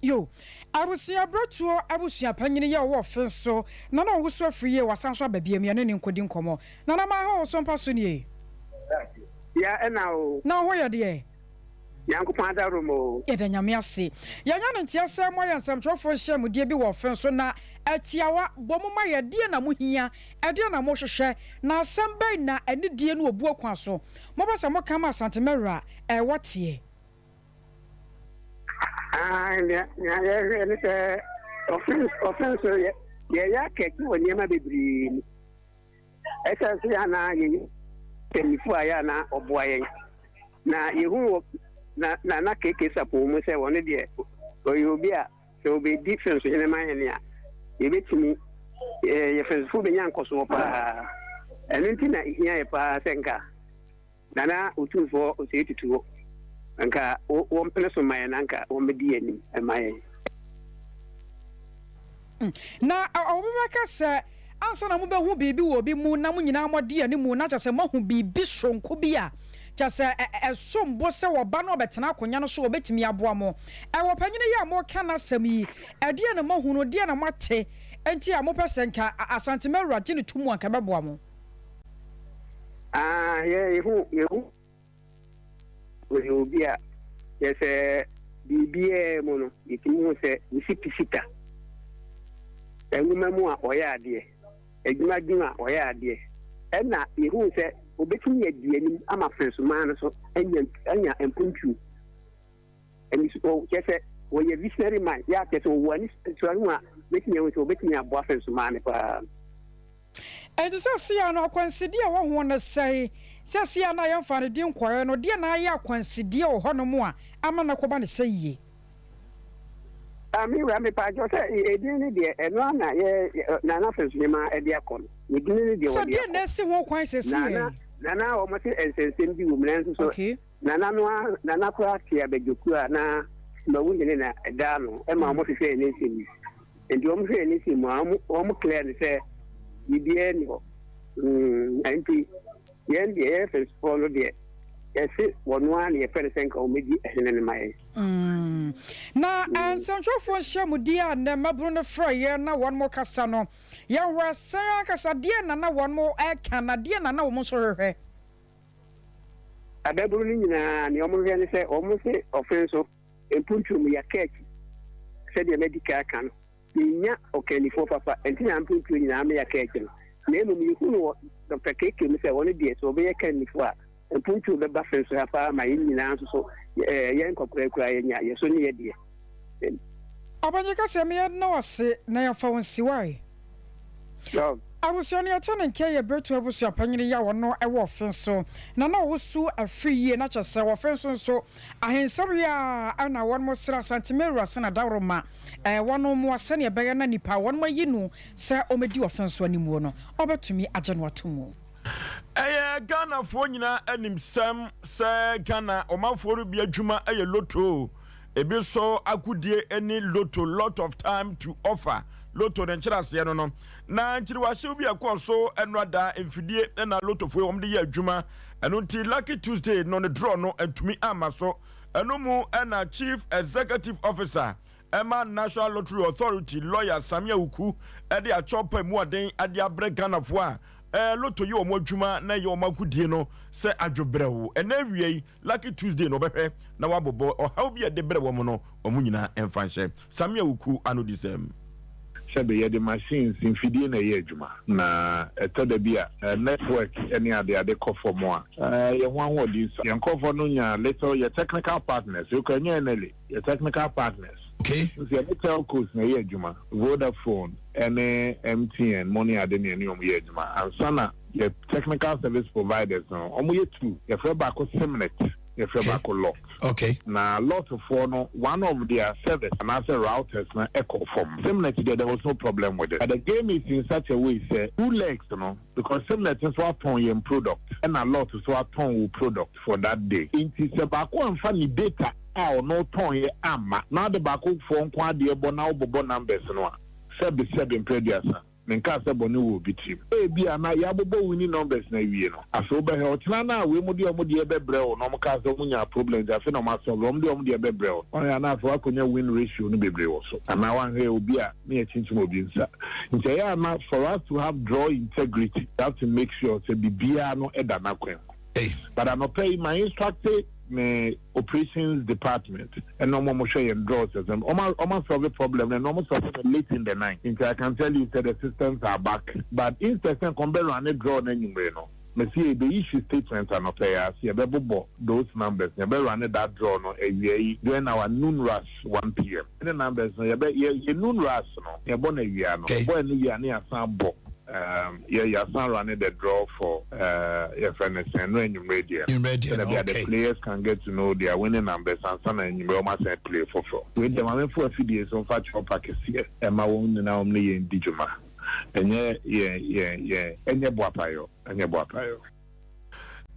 Speaker 1: Yo, abusua brɛtoɔ abusua panyini yɛ ɔwɔ ɔfe nso, Nana ɔwoso afiri yie, wasan nso aba biam, yɛne no nkɔdi nkɔmmɔ. Nana ma ha ɔso mpa so nie.
Speaker 11: Ya ɛna o.
Speaker 1: Na wo ho yɛ deɛ?
Speaker 11: Nyankopɔn adarom o.
Speaker 1: Yɛda Nyame ase. Yɛanya no nteɛ sɛ moayɛ nsɛmtwerɛfoɔ nhyiamudeɛ bi wɔ ɔfe nso na atiawa, bɔ mu ma yɛ, deɛn na mohia, ɛdeɛn na mohwehwɛ, na asɛm bɛn na anidie ne obuo kwan so mopɛ sɛ moka ma Asante Mɛwura ɛwɔ teɛ?
Speaker 11: Aane, nea nea yɛhwɛ ne sɛ ɔfe ɔfe nso yɛ yɛyɛ akɛse wɔ nneɛma bebree mu. Ɛsɛ nso yɛ anaa yɛyɛ mpanyinfo a yɛ anaa ɔboa yɛn. Na yehu wɔ na Nana KK Sarpong mu sɛ ɔno deɛ ɔyɛ obi a sɛ ɔbɛdi Fensohene ma yɛn a yɛbɛtumi yɛ Fensofo bɛnya nkɔsoɔ paa. Ɛno nti na ɛhia yɛ paa sɛ nka Nana Otumfoɔ Osei Tutu hɔ, nka wɔmpene so mma yɛn na nka wɔmmɛdi yɛn anim mma yɛn.
Speaker 1: Na obi bɛka sɛ, Ansa na mobɛhu biribi wɔ obi mu na mo nyinaa moadi anim na kyerɛ sɛ moahu biribi soronko bi a kyerɛ sɛ ɛsom bo sɛ ɔba no ɔbɛtena akonnwa no so a ɔbɛtumi aboa mo. Ɛwɔ panyin yi a moreka n'asɛm yi, ɛdeɛn na moahunu, deɛn na moate nti a mopɛ sɛ nka Asante Mawura gye no to mu a nka ɛbɛboa mo?
Speaker 11: Ah, yɛ yehu yehu ɔyɛ obi a yɛ sɛ biribiara mu no yɛtumi hu sɛ wosi pisita nwoma mu a ɔyɛ adeɛ adwuma dwun a ɔyɛ adeɛ ɛna yehu sɛ obetumi adi anim ama fɛnsomaa no so anya anya mpuntuo. Aniso ɔ kyerɛ sɛ wɔyɛ visionary man yɛ a kyerɛ sɛ ɔwɔ anisoadehu a bɛtumi ahu sɛ ɔbɛtumi aboa Fɛnsomaa no paa.
Speaker 1: Enti seesei no akwansideɛ a ɛwɔ ho ne sɛn? Seesei no a yɛmfaa ne din nkɔeɛ no, deɛn na ayɛ akwansideɛ wɔ hɔnom a ama no akɔba no sɛ yie?
Speaker 11: Ah, me wura, mepaakyɛw sɛ edin no deɛ, ɛno ara na yɛ Nana Fɛnsohemaa de akɔ no. Ne din no deɛ
Speaker 1: Sɛ
Speaker 11: wɔde
Speaker 1: deɛn na
Speaker 11: akɔ.
Speaker 1: asi ho kwan seesei?
Speaker 11: Nana, Nana wɔn se nsɛnsɛm bi wɔ mu nanso so
Speaker 1: Okay.
Speaker 11: Nana no ara Nana koraa te abadwokuo a na Mawu hene na ɛda ano ma wɔn hwehwɛɛ ne nsɛm mu. Nti wɔn hwehwɛɛ ne nsɛm mu a wɔn wɔn clear no sɛ biribiara nni hɔ. Mm, nti yɛn deɛ yɛyɛ fɛnsifoɔ no deɛ yɛse wɔn ara na yɛpɛ no sɛ nka wɔn bɛdi hene no ma yɛn.
Speaker 1: Mm. Na nsɛntwerɛfoɔ nhyiamudie a nnɛ mmabunu no frɛeɛ na wɔn kasa no, yɛhwɛ sɛn ankasa, deɛn na na wɔn reka na deɛn na na wɔn nso hwehwɛ?
Speaker 11: Ababunu no nyinaa, nea wɔhwehwɛ ne sɛ wɔse ɔfe nso mpuntuo mu yɛaka akyi. Sɛdeɛ madi kan aka no, yɛnnya ɔkannifoɔ papa, ɛnti na mpuntuo nyinaa ama yɛaka akyi no. Na mmom yɛhu no wɔ Dɔkta KK mu sɛ ɔno deɛ sɛ ɔbɛyɛ kannifoɔ a, mpuntuo bɛba fe nso ha paa ma yɛn nyinaa nso so yɛn nkɔkoraa koraa yɛanya yɛn so ne yɛ deɛ.
Speaker 1: Ɔpanyin kɛseɛ me yɛda wo ase na yɛmfa wo nsi wai. Abusua no yɛte ne nka yɛ Berto abusua panyin yi a ɔno wɔ ɔfe nso na na ɔwosu afiri yie na kyerɛ sɛ ɔfe nso nso ahensɛm yi a na wɔn srɛ Asante Mewura sɛ na daworo ma wɔn mmoa sɛnea ɛbɛyɛ na nipa a wɔn ayi no sɛ ɔmɛdi ɔfe nso animuo no ɔbɛtumi agye no ato mu.
Speaker 2: Ɛyɛ Ghanafoɔ nyinaa animsɛm sɛ Ghana ɔmanfoɔ no bi adwuma yɛ lotto. Ebi nso agodie ne lotto, lot of time to offer. Lotto ne nkyerɛaseɛ no no. Na nkyiriwahyew bi a ɛkɔɔ so nnora mfidie na lottofoɔ yi wɔn de yɛ adwuma. Ɛno nti Lucky Tuesday no ne draw no antumi amma so. Ɛno mu na Chief Executive Officer ɛma National Lottery Authority, Lawyer Sammy Awuku de akyɛw pa mu ɔden de abrɛ Ghanafoɔ a eh, lotto yɛ wɔn adwuma na ɛyɛ wɔn agodie no sɛ adwobrɛw. Ɛnɛ awia yi, Lucky Tuesday na wɔbɛhwɛ na wɔabobɔ ɔhaw bi a ɛde brɛ wɔn no, wɔn nyinaa mfa nhyɛ Sammy Awuku anodisɛm.
Speaker 4: Sɛbe yɛde machines, mfidie na ɛyɛ adwuma, na ɛtɔ da bi a network ne adeade kɔ fam a, yɛn ho ahoɔden sua. Yɛn nkurɔfoɔ no nya little, yɛ technical partners, wei koraa ɛnyɛ NLA, yɛ technical partners, nso yɛne telcos na ɛyɛ adwuma, Vodafone ne MTN mo ne ade na yɛne wɔn yɛ adwuma ansa na yɛ technical service providers no, wɔyɛ two, yɛfrɛ baako Simnet, yɛfrɛ baako Lot.
Speaker 12: Okay.
Speaker 4: Na Lot foɔ no, one of their servers anaasɛ routers no ɛkɔɔ fam. Simnet deɛ there was no problem with it. But the game is in such a way sɛ two legs no, because Simnet nso atɔn yɛn product ɛna Lot nso atɔn wo product for that day. Nti sɛ baako amfa ne data a ɔno tɔnyɛ amma na ade baako foɔ nko adeɛ bɔ na wobobɔ numbers no a, sɛbe sɛbe mprɛ aduasa. Menkaa sɛ bɔne wɔ obi tirim. Ebia na yɛabobɔ winning numbers no awie no, afei wobɛhwɛ, ɔkyena no a wei mo de wɔn deɛ bɛbrɛ wo na wɔkaa sɛ wɔn nyaa problem nti afei na wɔn asɔlve, wɔn de wɔn deɛ bɛbrɛ wo. Woanhwɛ a na afei woakɔnya win ratio no bebree wɔ so. Anaa woanhwɛ obi a na yɛakyinkyim obi nsa. Nti ɛyɛ a na for us to have draw integrity, we have to make sure sɛ biribiara no da n'akwan mu. But anɔpa yi, ma instructe me operations department ɛna ɔmo a ɔmo hwɛ yɛn draws ɛsɛm ɔmo ɔmo asolve problem no ɛna ɔmo solve no late in the night nti I can tell you sɛ the systems are back but instead sɛ nka ɔmo bɛ runne draw no anwummere no mesi yɛ bɛ issue statement anɔpa yi ara sɛ yɛbɛ bobɔ those numbers na yɛbɛ runne that draw no awia yi during our noon rush 1 pm ne numbers no yɛbɛ yɛ yɛ noon rush no yɛbɔ no awia no yɛbɔ ɛno wie a ne yɛasan bɔ Um, yɛ yɛasan running the draw for uh, yɛfrɛ no sɛn no anwummerɛ deɛ no
Speaker 12: Anwummerɛ deɛ no,
Speaker 4: sɛdeɛ bia
Speaker 12: okay.
Speaker 4: the players can get to know their winning numbers ansa na anwummerɛ wɔn asan play foforɔ. Wei deɛ maame fo afidie so mfa kyerɛw pa kɛseɛ ɛma wɔn nyinaa wɔn ne yɛn di dwuma ɛnyɛ yɛn yɛn yɛn ɛnyɛ boapayɔ ɛnyɛ boapayɔ.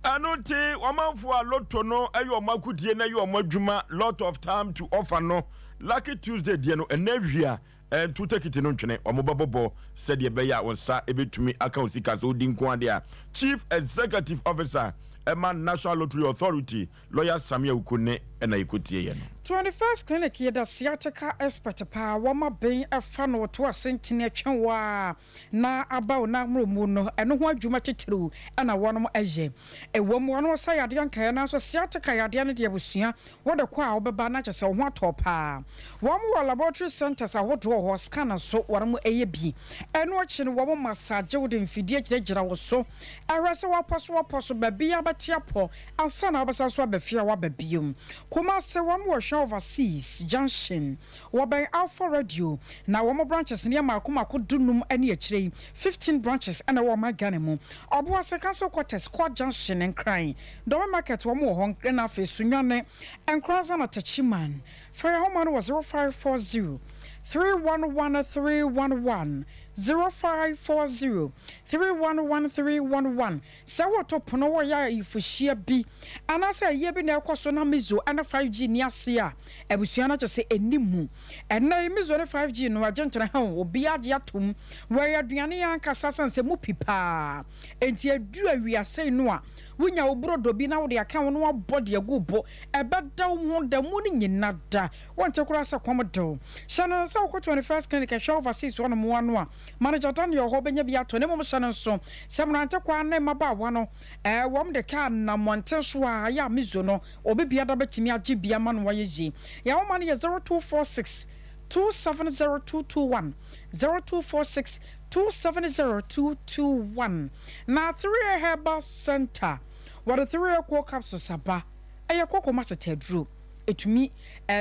Speaker 2: Ɛno nti ɔmanfoɔ a lotto no yɛ wɔn akodie na ɛyɛ wɔn adwuma lot of time to offer no Lucky Tuesday deɛ no ɛnɛ awia Nto tekiti no ntwene, wɔbɛbobɔ sɛdeɛ ɛbɛyɛ a wo nsa bɛtumi aka wo sika sɛ wodi nko adeɛ a. Chief Executive Officer ma National Lottery Authority, Lawyer Sammy Awuku ne na yɛkɔtieeɛ no.
Speaker 1: 21st Clinic yɛ da sciatica expert paa wɔma ben fa no to ase ntini atwe wo a na aba wo nan mmorɔmu no ɛno ho adwuma titiriw na wɔnom yɛ. Ɛwom wɔnom sa yadeɛ nkaeɛ nanso sciatica yadeɛ no deɛ abusua wode kɔ a wobɛba na kyerɛ sɛ wo ho atɔ wo paa. Wɔn wɔ laboratory centres ahodoɔ wɔ hɔ, scan nso wɔnom yɛ bi. Ɛno akyi no wɔn massage wo de mfidie gyinagyina wo so hwɛ sɛ woapɔ so woapɔ so baabiara bɛte apɔ ansa na wobɛsan so aba fie a woaba bio. Kumasi wɔn wɔ Hwɛ Overseas Junction Wɔbɛn Alpha Radio na wɔn branches no yɛ mmaako mmaako du-num ne akyire yi, 15 branches na ɛwɔ ɔman Ghana mu. Ɔboase Council Quarters, Court Junction, Nkran, Dome Market wɔn wɔ hɔ ɛna afei Sunyani, Nkoranza na Techiman. Fa yɛn ahoma no wɔ 0540 311 311, 0540 311 311. Sɛ woreto pono, woreyɛ ayeforɔhyia bi, anaasɛ ayie bi na ɛrekɔ so na Mizo ne 5G nni ase a, abusua no kyerɛ sɛ ɛnni mu. Ɛnnɛ yi, Mizo ne 5G no, agye ntena ha o, obiara agye atom. Wɔyɛ aduane yi ankasa sane sɛ emu pi paa. Enti ɛduru awia sei no a, wonya wo brodo bi na wode aka ho na woabɔ de agu wo bo. Ɛbɛda wo ho da mu no nyina da. Wonte koraa sɛ kɔm de wo. Hyɛ no sɛ wokɔ 21st Clinic ɛhwɛ Overseas hɔnom ano a, Manager Daniel hɔ wobɛnya bi atɔ na mmom hyɛ no nso sɛ mmerante kwaa ne mmabaawa no wɔn de kaa nam mmɔnten so a ayɛ a mizo no obi biada bɛtumi agye bi ama no ayɛ yie. Yɛn nwoma no yɛ 0246 270221, 0246 270221. Na 3A Herbal Center wɔde 3A Cold Capsules aba, ɛyɛ kɔkɔ mu asetaduro, ɛtumi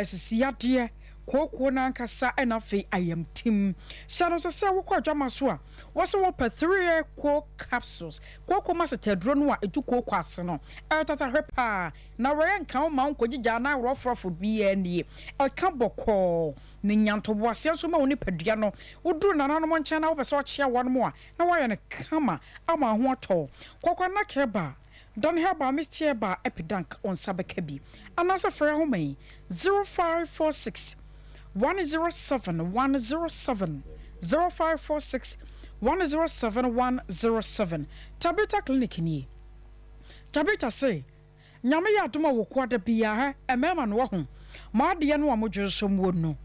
Speaker 1: sisi yadeɛ, Kooko no ankasa na afei ayamtim. Hyɛ no nso sɛ wokɔ adwama so a, wɔse wɔpɛ 3A Coke Capsules, kooko maseta aduro no a ɛtu kooko ase no. Ɛyɛ tatahwe paa, na wei nka wo ma wonkɔgyigya anaa worɔforɔfo biara nie. Ɛka bɔkɔɔ, na nya ntoboaseɛ nso ma wo nipadua no. Woduru nananom nkyɛn na wopɛ sɛ wokyea wɔn a, na woayɛ no kama ama wo ho atɔ wo. Kɔkɔ Anake ba. Dan Herbal Mist Herbal Epidank wo nsa bɛka bi anaasɛ frɛ ahoma yi 0546 107 107, 0546 107 107. Tabitha Clinic nie. Tabitha se, Nyame yɛ adom a wɔ kuada biaa hɛ mmarima no wahu mo adeɛ no a mo dwonsɔ muo no.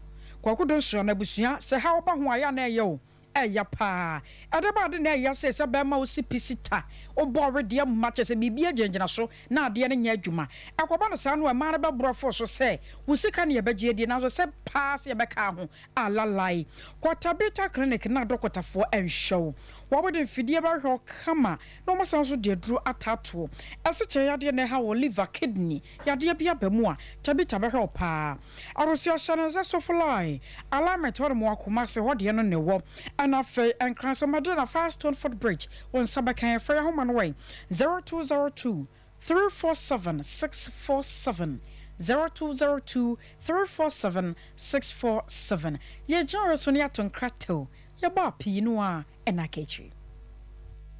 Speaker 1: Kwaku Donsoa no abusua sɛ haw ba ho a ɛyɛ a na ɛyɛ o. Ɛya paa. Ɛde ba ade na ɛya sei sɛ bɛɛma wo si pi si ta, wo bɔ wedeɛ mma kyerɛ sɛ biribi agyinagyina so na adeɛ no nyɛ adwuma. Ɛkɔba no saa no a mmaa no bɛborɔ afo so sɛ wo sika na yɛbɛgye adie nanso sɛ paa sɛ yɛbɛka ho a lalai. Kɔ Tabitha clinic na adɔkotafoɔ nhwɛ wo. Wɔde mfidie bɛhwɛ wo kama na wɔasan nso de aduro ataatoɔ. Ɛsekyerɛ yadeɛ na ɛha wo, liver, kidney, yadeɛ bi aba mu a, Tabitha bɛhwɛ wo paa. Abusua hyɛ no nsa Sofolai alignment hɔ nom wɔ Kumasi hɔ deɛ no na ɛwɔ. Ɛna afei Nkran so Madina Firestone foot bridge wo nsa bɛka yɛn frɛ yɛn ahoma no wɔ 0202 347 647 0202 347 647 Yɛgyina wɔ so na yɛato nkrataw yɛbɔ a pii no ara ɛna aka akyiri.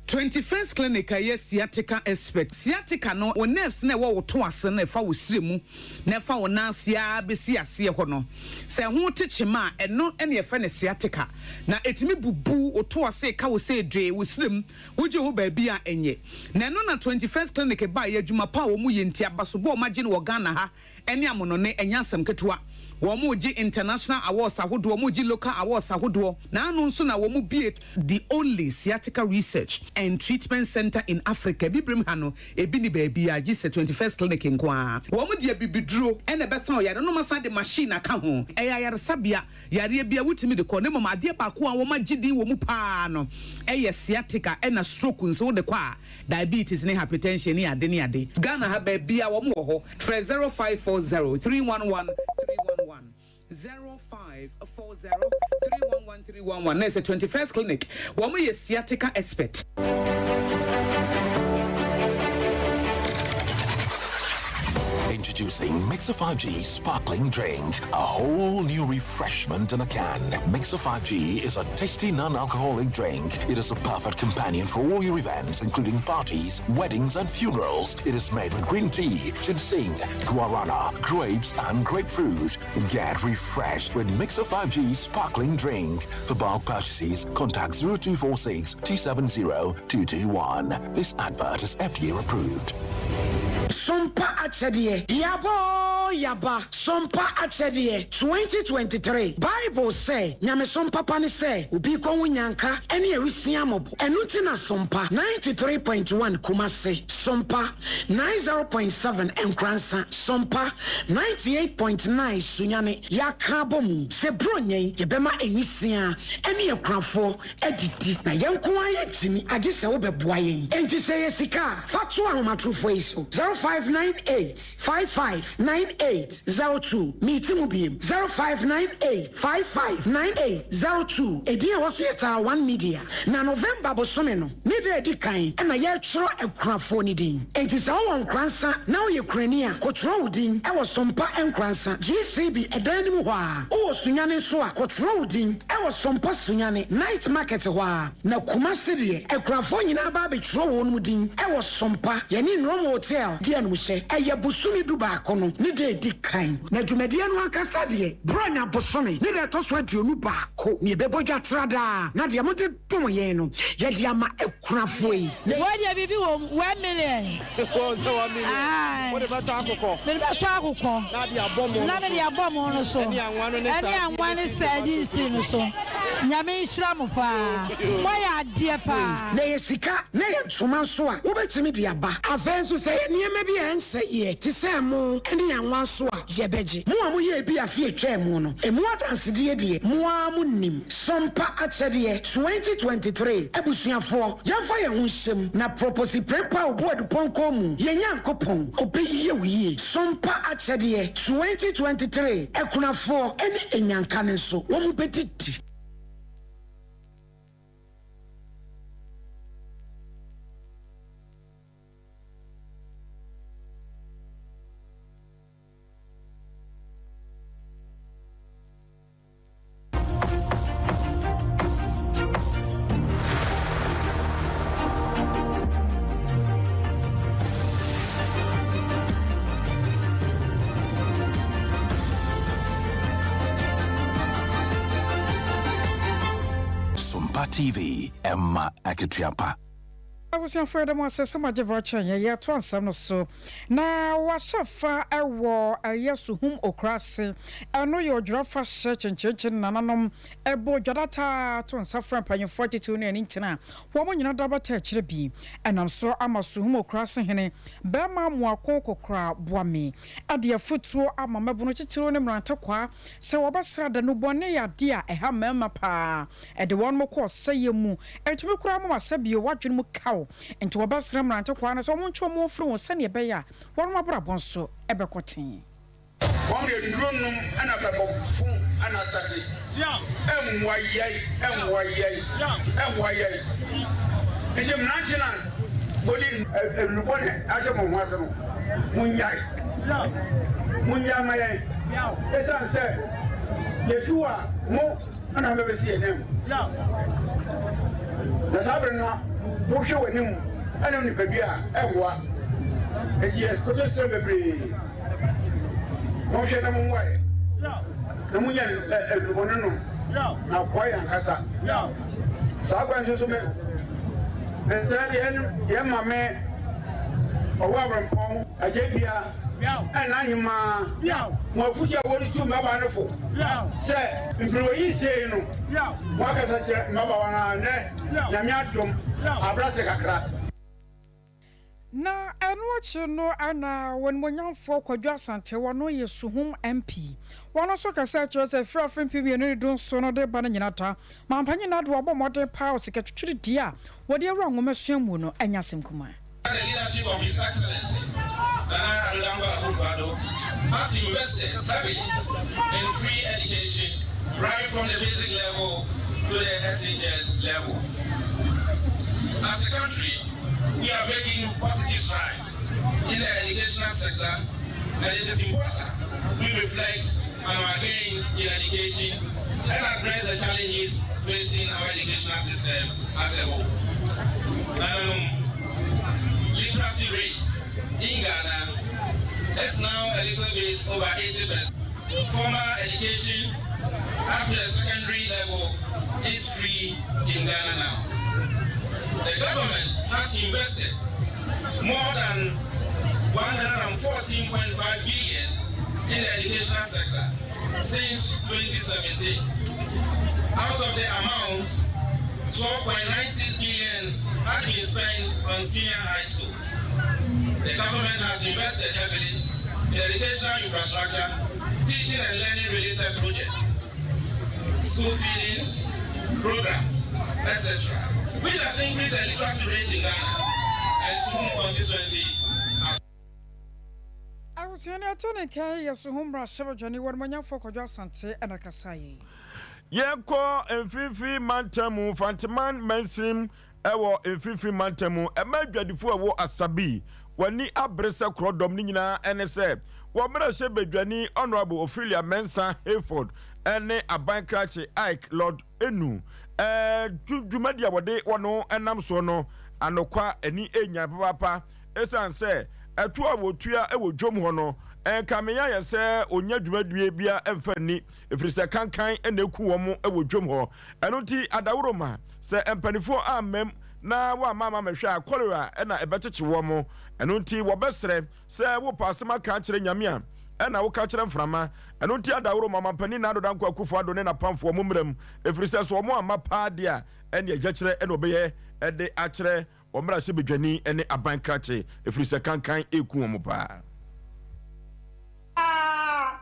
Speaker 12: 21st Clinic a ɛyɛ sciatica expert. Sciatica no, wo nerves no a ɛwɔ wo to ase no a ɛfa wo srɛ mu na ɛfa wo nan ase ara bɛsi aseɛ hɔ no, sɛ ɛho te kyema a, ɛno na yɛfrɛ no sciatica. Na ɛtumi bubu wo to ase, ɛka wo sɛ dwee, wo srɛ mu, wogye ho baabi a ɛnyɛ. Na ɛno na 21st Clinic baeɛ, adwuma pa a wɔyɛ nti, abasobɔ a wɔagye no wɔ Ghana ha ne amonone, ɛnyɛ asɛm ketewa. Wɔregye international awards ahodoɔ, wɔregye local awards ahodoɔ, na ano nso na wɔbue the only sciatica research and treatment centre in Africa. Abibirem ha no, ebi nni baabiara gye sɛ 21st Clinic nko ara. Wɔde abibiduro na ɛbɛsa ɔyare no na wɔasan de machine aka ho. Ɛyɛ ayaresabea, yareɛ biara wotumi de kɔ, na mmom adeɛ baako a wɔagye din wɔ mu pa ara no yɛ sciatica ɛna stroke nso wode kɔ a, diabetes ne hypertension ne ade ne ade. Ghana ha baabiara wɔn wɔ hɔ. Frɛ 0540 311 311, 0540 311 311 na ɛsɛ 21st Clinic. Wɔn yɛ sciatica expert.
Speaker 13: Introducing Mixer 5G Sparkling Drink, a whole new refreshment in a can. Mixer 5G is a tasty non-alcoholic drink. It is a perfect companion for all your events, including parties, weddings, and funerals. It is made with green tea, ginseng, guarana, grapes, and grapefruit. Get refreshed with Mixer 5G Sparkling Drink. For bulk purchases, contact 0246 270 221. This advert is FDA approved.
Speaker 14: Sompa Akyɛdeɛ, Yaba oo yaba, Sompa Akyɛdeɛ, 2023 Bible sɛ, Nyamesom papa ne sɛ obi rekɔhu nyanka ne awisiaa mmɔbɔ. Ɛno nti na Sompa 93.1 Kumasi, Sompa 90.7 Nkoransa, Sompa 98.9 Sunyani yɛaka abɔ mu sɛ Buronya yi yɛbɛma nwisiaa ne akunafoɔ adidi na yɛn nko ara yɛntumi agye sɛ wobɛboa yɛn. Enti sɛ ɛyɛ sika a, fa to ahomatorofoɔ yi so, 0598 55 98 02. Meti mu biem, 0598 55 98 02. Edin a ɛwɔ so yɛ Tara One Media. Na November bosome no ne da a ɛdi kan na yɛretwerɛ akunafoɔ no din. Enti sɛ wowɔ Nkoransa na woyɛ kunani a, kɔtwerɛ wo din wɔ Sompa Nkoransa, GCB ɛdan no mu hɔ ara. Wowɔ Sunyani nso a, kɔtwerɛ wo din wɔ Sompa Sunyani, Night Market hɔ ara. Na Kumasi deɛ, akunafoɔ nyinaa ba abɛtwerɛ wɔn din wɔ Sompa, yɛne Nrom Hotel di animhyɛ. Ɛyɛ bosome du baako no ne da a ɛdi kan. Na dwumadie no ankasa deɛ, Buronya bosome ne da a ɛtɔ so 21 na yɛbɛbɔ dwa tradaa, na deɛ mode dom yɛn no, yɛde ama akunafoɔ yi.
Speaker 15: Wei deɛ biribi wɔ mu, 1 million.
Speaker 16: Wɔn sɛ 1 million.
Speaker 15: Aye.
Speaker 16: Wode bɛtɔ akokɔ.
Speaker 15: Mede bɛtɔ akokɔ.
Speaker 16: Na de abɔ mo no
Speaker 15: Na
Speaker 16: so.
Speaker 15: mede abɔ mo no so.
Speaker 16: Ɛne anwa no ne
Speaker 15: Ɛne anwa ne sardines no so. Nyame nhyira mo paa. Moayɛ adeɛ paa.
Speaker 14: Na ɛyɛ sika na ɛyɛ ntoma nso a, wobɛtumi de aba. Afei nso, sɛ ɛyɛ nneɛma bi a ɛnsɛeɛ te sɛ ɛmo ne anwa nso a, yɛbɛgye. Mo a moyɛɛ bi afe a ɛtwaa mu no, ɛmu adansedie deɛ, mo ara monim. Sompa Akyɛdeɛ 2023 Abusuafoɔ, yɛmfa yɛn ho nhyɛ mu na Proposi Prempeh Obuadu Pɔnkɔ mu, yɛn Nyankopɔn, ɔbɛyie wo yie. Sompa Akyɛdeɛ 2023 Akunafoɔ ne Anyanka no nso, wɔn bɛdidi.
Speaker 13: Sompa TV, Emma Akatriapa.
Speaker 1: Abusuafo yɛda mo ase sɛ moagye berɛ akyɛn yɛn. Yɛretoa nsɛm no so. Na wɔahyɛ fa wɔ ɛyɛ Suhum Okura ase. Ɛno yɛ Odwira afahyɛ kyenkyenkyen nananom bɔ dwada taa to nsa frɛ mpanyimfoɔ atitiriw ne ani nkyene a wɔn nyina da bɛta akyire bi. Ɛnam so ama Suhum Okura ase hene Barima Amoako Kokora Boame de afotuo ama mmabunu titiriw ne mmerantekwaa sɛ wɔbɛsra da nnubɔne yɛ adeɛ a ɛha mmarima paa. Ɛde wɔn kɔ ɔsɛeɛ mu. Ɛtumi koraa ma wɔasɛ bio w'adwene mu kaw. Enti wɔbɛsrɛ mmerantekwaa no sɛ wɔntwe wɔn ho mfiri ho sɛnea ɛbɛyɛ a wɔn abrabɔ nso bɛkɔ tee.
Speaker 17: Wɔn deɛ nnuro nom ɛna bɛbɔ fo ɛna asate ɛmmoa yɛn ɛmmoa yɛn ɛmmoa yɛn nti mmerante na mode nnubɔne ahyɛ mo ho ase no monnyae monnyae ma yɛn ɛsiane sɛ yɛfi hɔ a mo ɛna mobɛbɛsi yɛn nan mu. Na saa bere no wohwɛ w'anim ne wo nipadua a, ɛmmoa. Enti yɛkoto srɛ bebree, Monhwɛ na mommoa yɛn, na munnya nnubɔne nom, na aboa yɛn ankasa. Saa kwan so nso me mesrɛ yɛn yɛn mame ɔwɔ abirɛmpɔn agyabea ɛna ahemaa mo afutu a wɔde tu mmabaa no fo sɛ mperewa yi sei no mo akasa kyerɛ mmabaawa no a nnɛ Nyame adom abrase kakra.
Speaker 1: Na ɛno akyi no na Onimuonyamfoɔ Kwadwo Asante, ɔno yɛ Suhum MP, ɔno nso kasa kyerɛ sɛ firi afe 2017 no de ba no nyina da, Mampanyin Nado abɔ mmɔden paa wɔ sikatwitwiridie a wɔde awura nwomasua mu no nyɛ asɛm kumaa.
Speaker 18: Under the leadership of His Excellency Nana Addo Dankwa Akufo-Addo has invested heavily in free education right from the basic level to the SHS level. As a country, we are making positive strides in the educational sector and it is important we reflect on our gains in education and address the challenges facing our educational system as a whole. Nananom, literacy rate in Ghana is now a little bit over 80%. Formal education up to the secondary level is free in Ghana now. The government has invested more than 114.5 billion in the educational sector since 2017. Out of the amount, 12.96 billion had been spent on senior high schools. The government has invested heavily in educational infrastructure, teaching and learning related projects, school feeding programs, etc., which has increased the literacy rate in Ghana and Suhum constituency as
Speaker 1: Abusua no ɛte ne nka yi yɛ so ho mmarahyɛbadwani Wɔnimonyamfoɔ Kwadwo Asante na ɛkasaeɛ.
Speaker 2: Yɛnkɔ Mfimfini Mantam mu, Mfanteman Mansinim wɔ Mfimfini Mantam mu. Ɛma adwadifo a ɛwɔ Asabi wɔn ani abere sɛ korɔdɔm no nyinaa ne sɛ wɔn mmarahyɛbadwani Honourable Ophelia Mensah Hayford ne Aban Krakye Ike Lord Enu dwumadi a wɔde wɔn nam soɔ no anokwa ani nyan papaapa esiane sɛ ɛtoɔ a wɔtua wɔ dwom hɔ no nkame ayɛ sɛ ɔnya dwumadie biara mfa nni ɛfiri sɛ kankan na ɛku wɔn wɔ dwom hɔ. Ɛno nti adaworoma, sɛ mpanifoɔ ammam na wɔamma ama mɛhwɛ a, cholera na ɛbɛkyekye wɔn. Ɛno nti wɔbɛsrɛ sɛ wopɛ asɛm aka akyerɛ Nyame a, ɛna woka kyerɛ mframa. Ɛno nti adaworoma, Ɔmampanin Nana Addo Dankwa Akufo Addo ne n'apamfoɔ mommra mu, ɛfiri sɛ sɛ wɔn amma paa deɛ a, ɛnneɛ gyɛkyerɛ na wɔbɛyɛ de akyerɛ Wɔn mmarahyɛbadwani ne aban krakye, ɛfiri sɛ kankan reku wɔn paa.
Speaker 19: A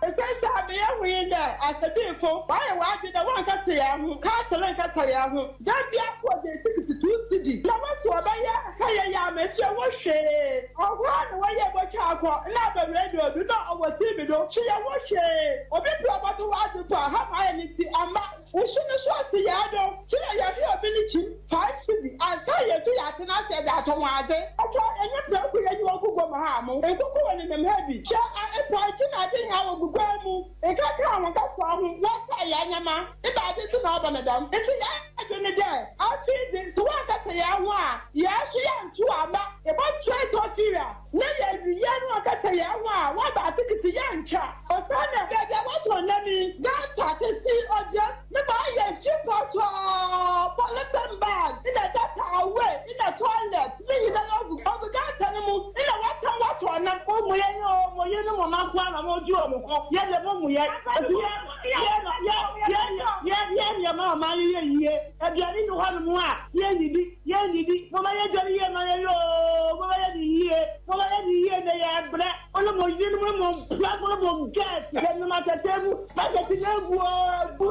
Speaker 19: Nsɛnkyɛ a meyɛ hu nye dɛ asɛbiifo wɔayɛ hɔn adwen dɛ wɔnnkɛtse hɛn ho, council nnkɛtse hɛn ho. Da biara so wɔgye tikiti 2 cedi na wɔse wɔbɛyɛ ha yɛyɛ a mehyɛ wo hwee. Ɔhɔ ara na wɔyɛɛ botwa akɔ na aba radio do na ɔwɔ TV do hyeyɛ wo hwee. Obi pɛ ɔbɔto w'adze mpo a ha ma ayɛ ne ntsi amma. Nsu no so ase yɛɛ do kyerɛ yɛhwɛ obi ne kyim, 5 cedi, ansa yeetu yɛatsena ase dze atɔn adze. Ɔfa enye prɛko yɛnye wɔ gu guam ha mo, nkoko wɔ nenam ha bi, hyɛ a mpɔnkye na adze nyina wɔ gu guan mu, nkakra a hɔn kasoa ho wɔsaa yɛn nyɛma, ebɛnadze ntsi na ɔba no dɛm? Ntsi yɛn adwen nye dɛ, afei dze, sɛ wɔannkasa hɛn ho a, hɛn so yɛnntow aba, yɛbɔtoa Ethiopia. Na yɛwie no ɔkasa yɛn ho a wɔaba asekete yɛntwa. Osiandɛ beebi a wɔtɔn nam yi, gutter kɛse ɔgya ne ma ayɛ fi pɔtɔɔ, polythene bag na gutter away na toilet ne nyinara ogu ogu gutter no mu na wɔtɔn wɔtɔn nam.
Speaker 20: Mo mu yɛn o, mo yerenom mo mma nko ara na wɔgye wɔn ho, yɛn deɛ mo mmu yɛn. Enti yɛn, yɛn, yɛn, yɛn, yɛn, yɛn nneɛma a ɔman no yɛ yie, aduane nni hɔnom a yɛnnidi. Yɛnnidi, momma yɛndware yie mma yɛn oo, momma yɛnni yie, momma yɛnni yie na yɛabrɛ. Mo ne mo yerenom ne mo mprako ne mo girls, yɛnam atɛtɛ mu, market no agu oo, agu,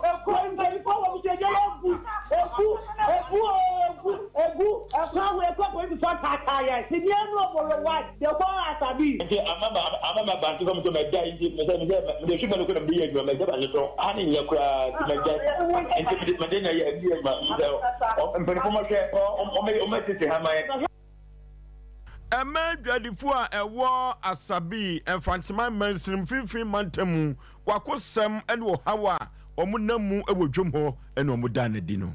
Speaker 20: ekuo mpanimfoɔ wɔ mu sɛ yɛdware agu, agu, agu oo, agu, agu, ɛkwan ho yɛkɔ apolisifoɔ taataa yɛn, senior no ɔbɔlɔ one. The whole asabi.
Speaker 21: Nti ama ma ama ma bankye kɔm nti magyae nti mesɛ mesɛ mede hwɛ mɛlɛkɔ na mede yɛ adwuma magya bankye tɔn ha ne nyɛ koraa nti magyae nti mede mede na yɛ mede yɛ adwuma sɛ mpanyinfoɔ mɔhwɛ ɔmɛ ɔmɛ tete ha man.
Speaker 2: Ɛma adwadifoɔ a ɛwɔ Asabi, Mfantseman mansini mfinfin mantam mu wakosɛm ne ɔhaw a wɔn nam mu wɔ dwom hɔ na wɔn daa no adi no.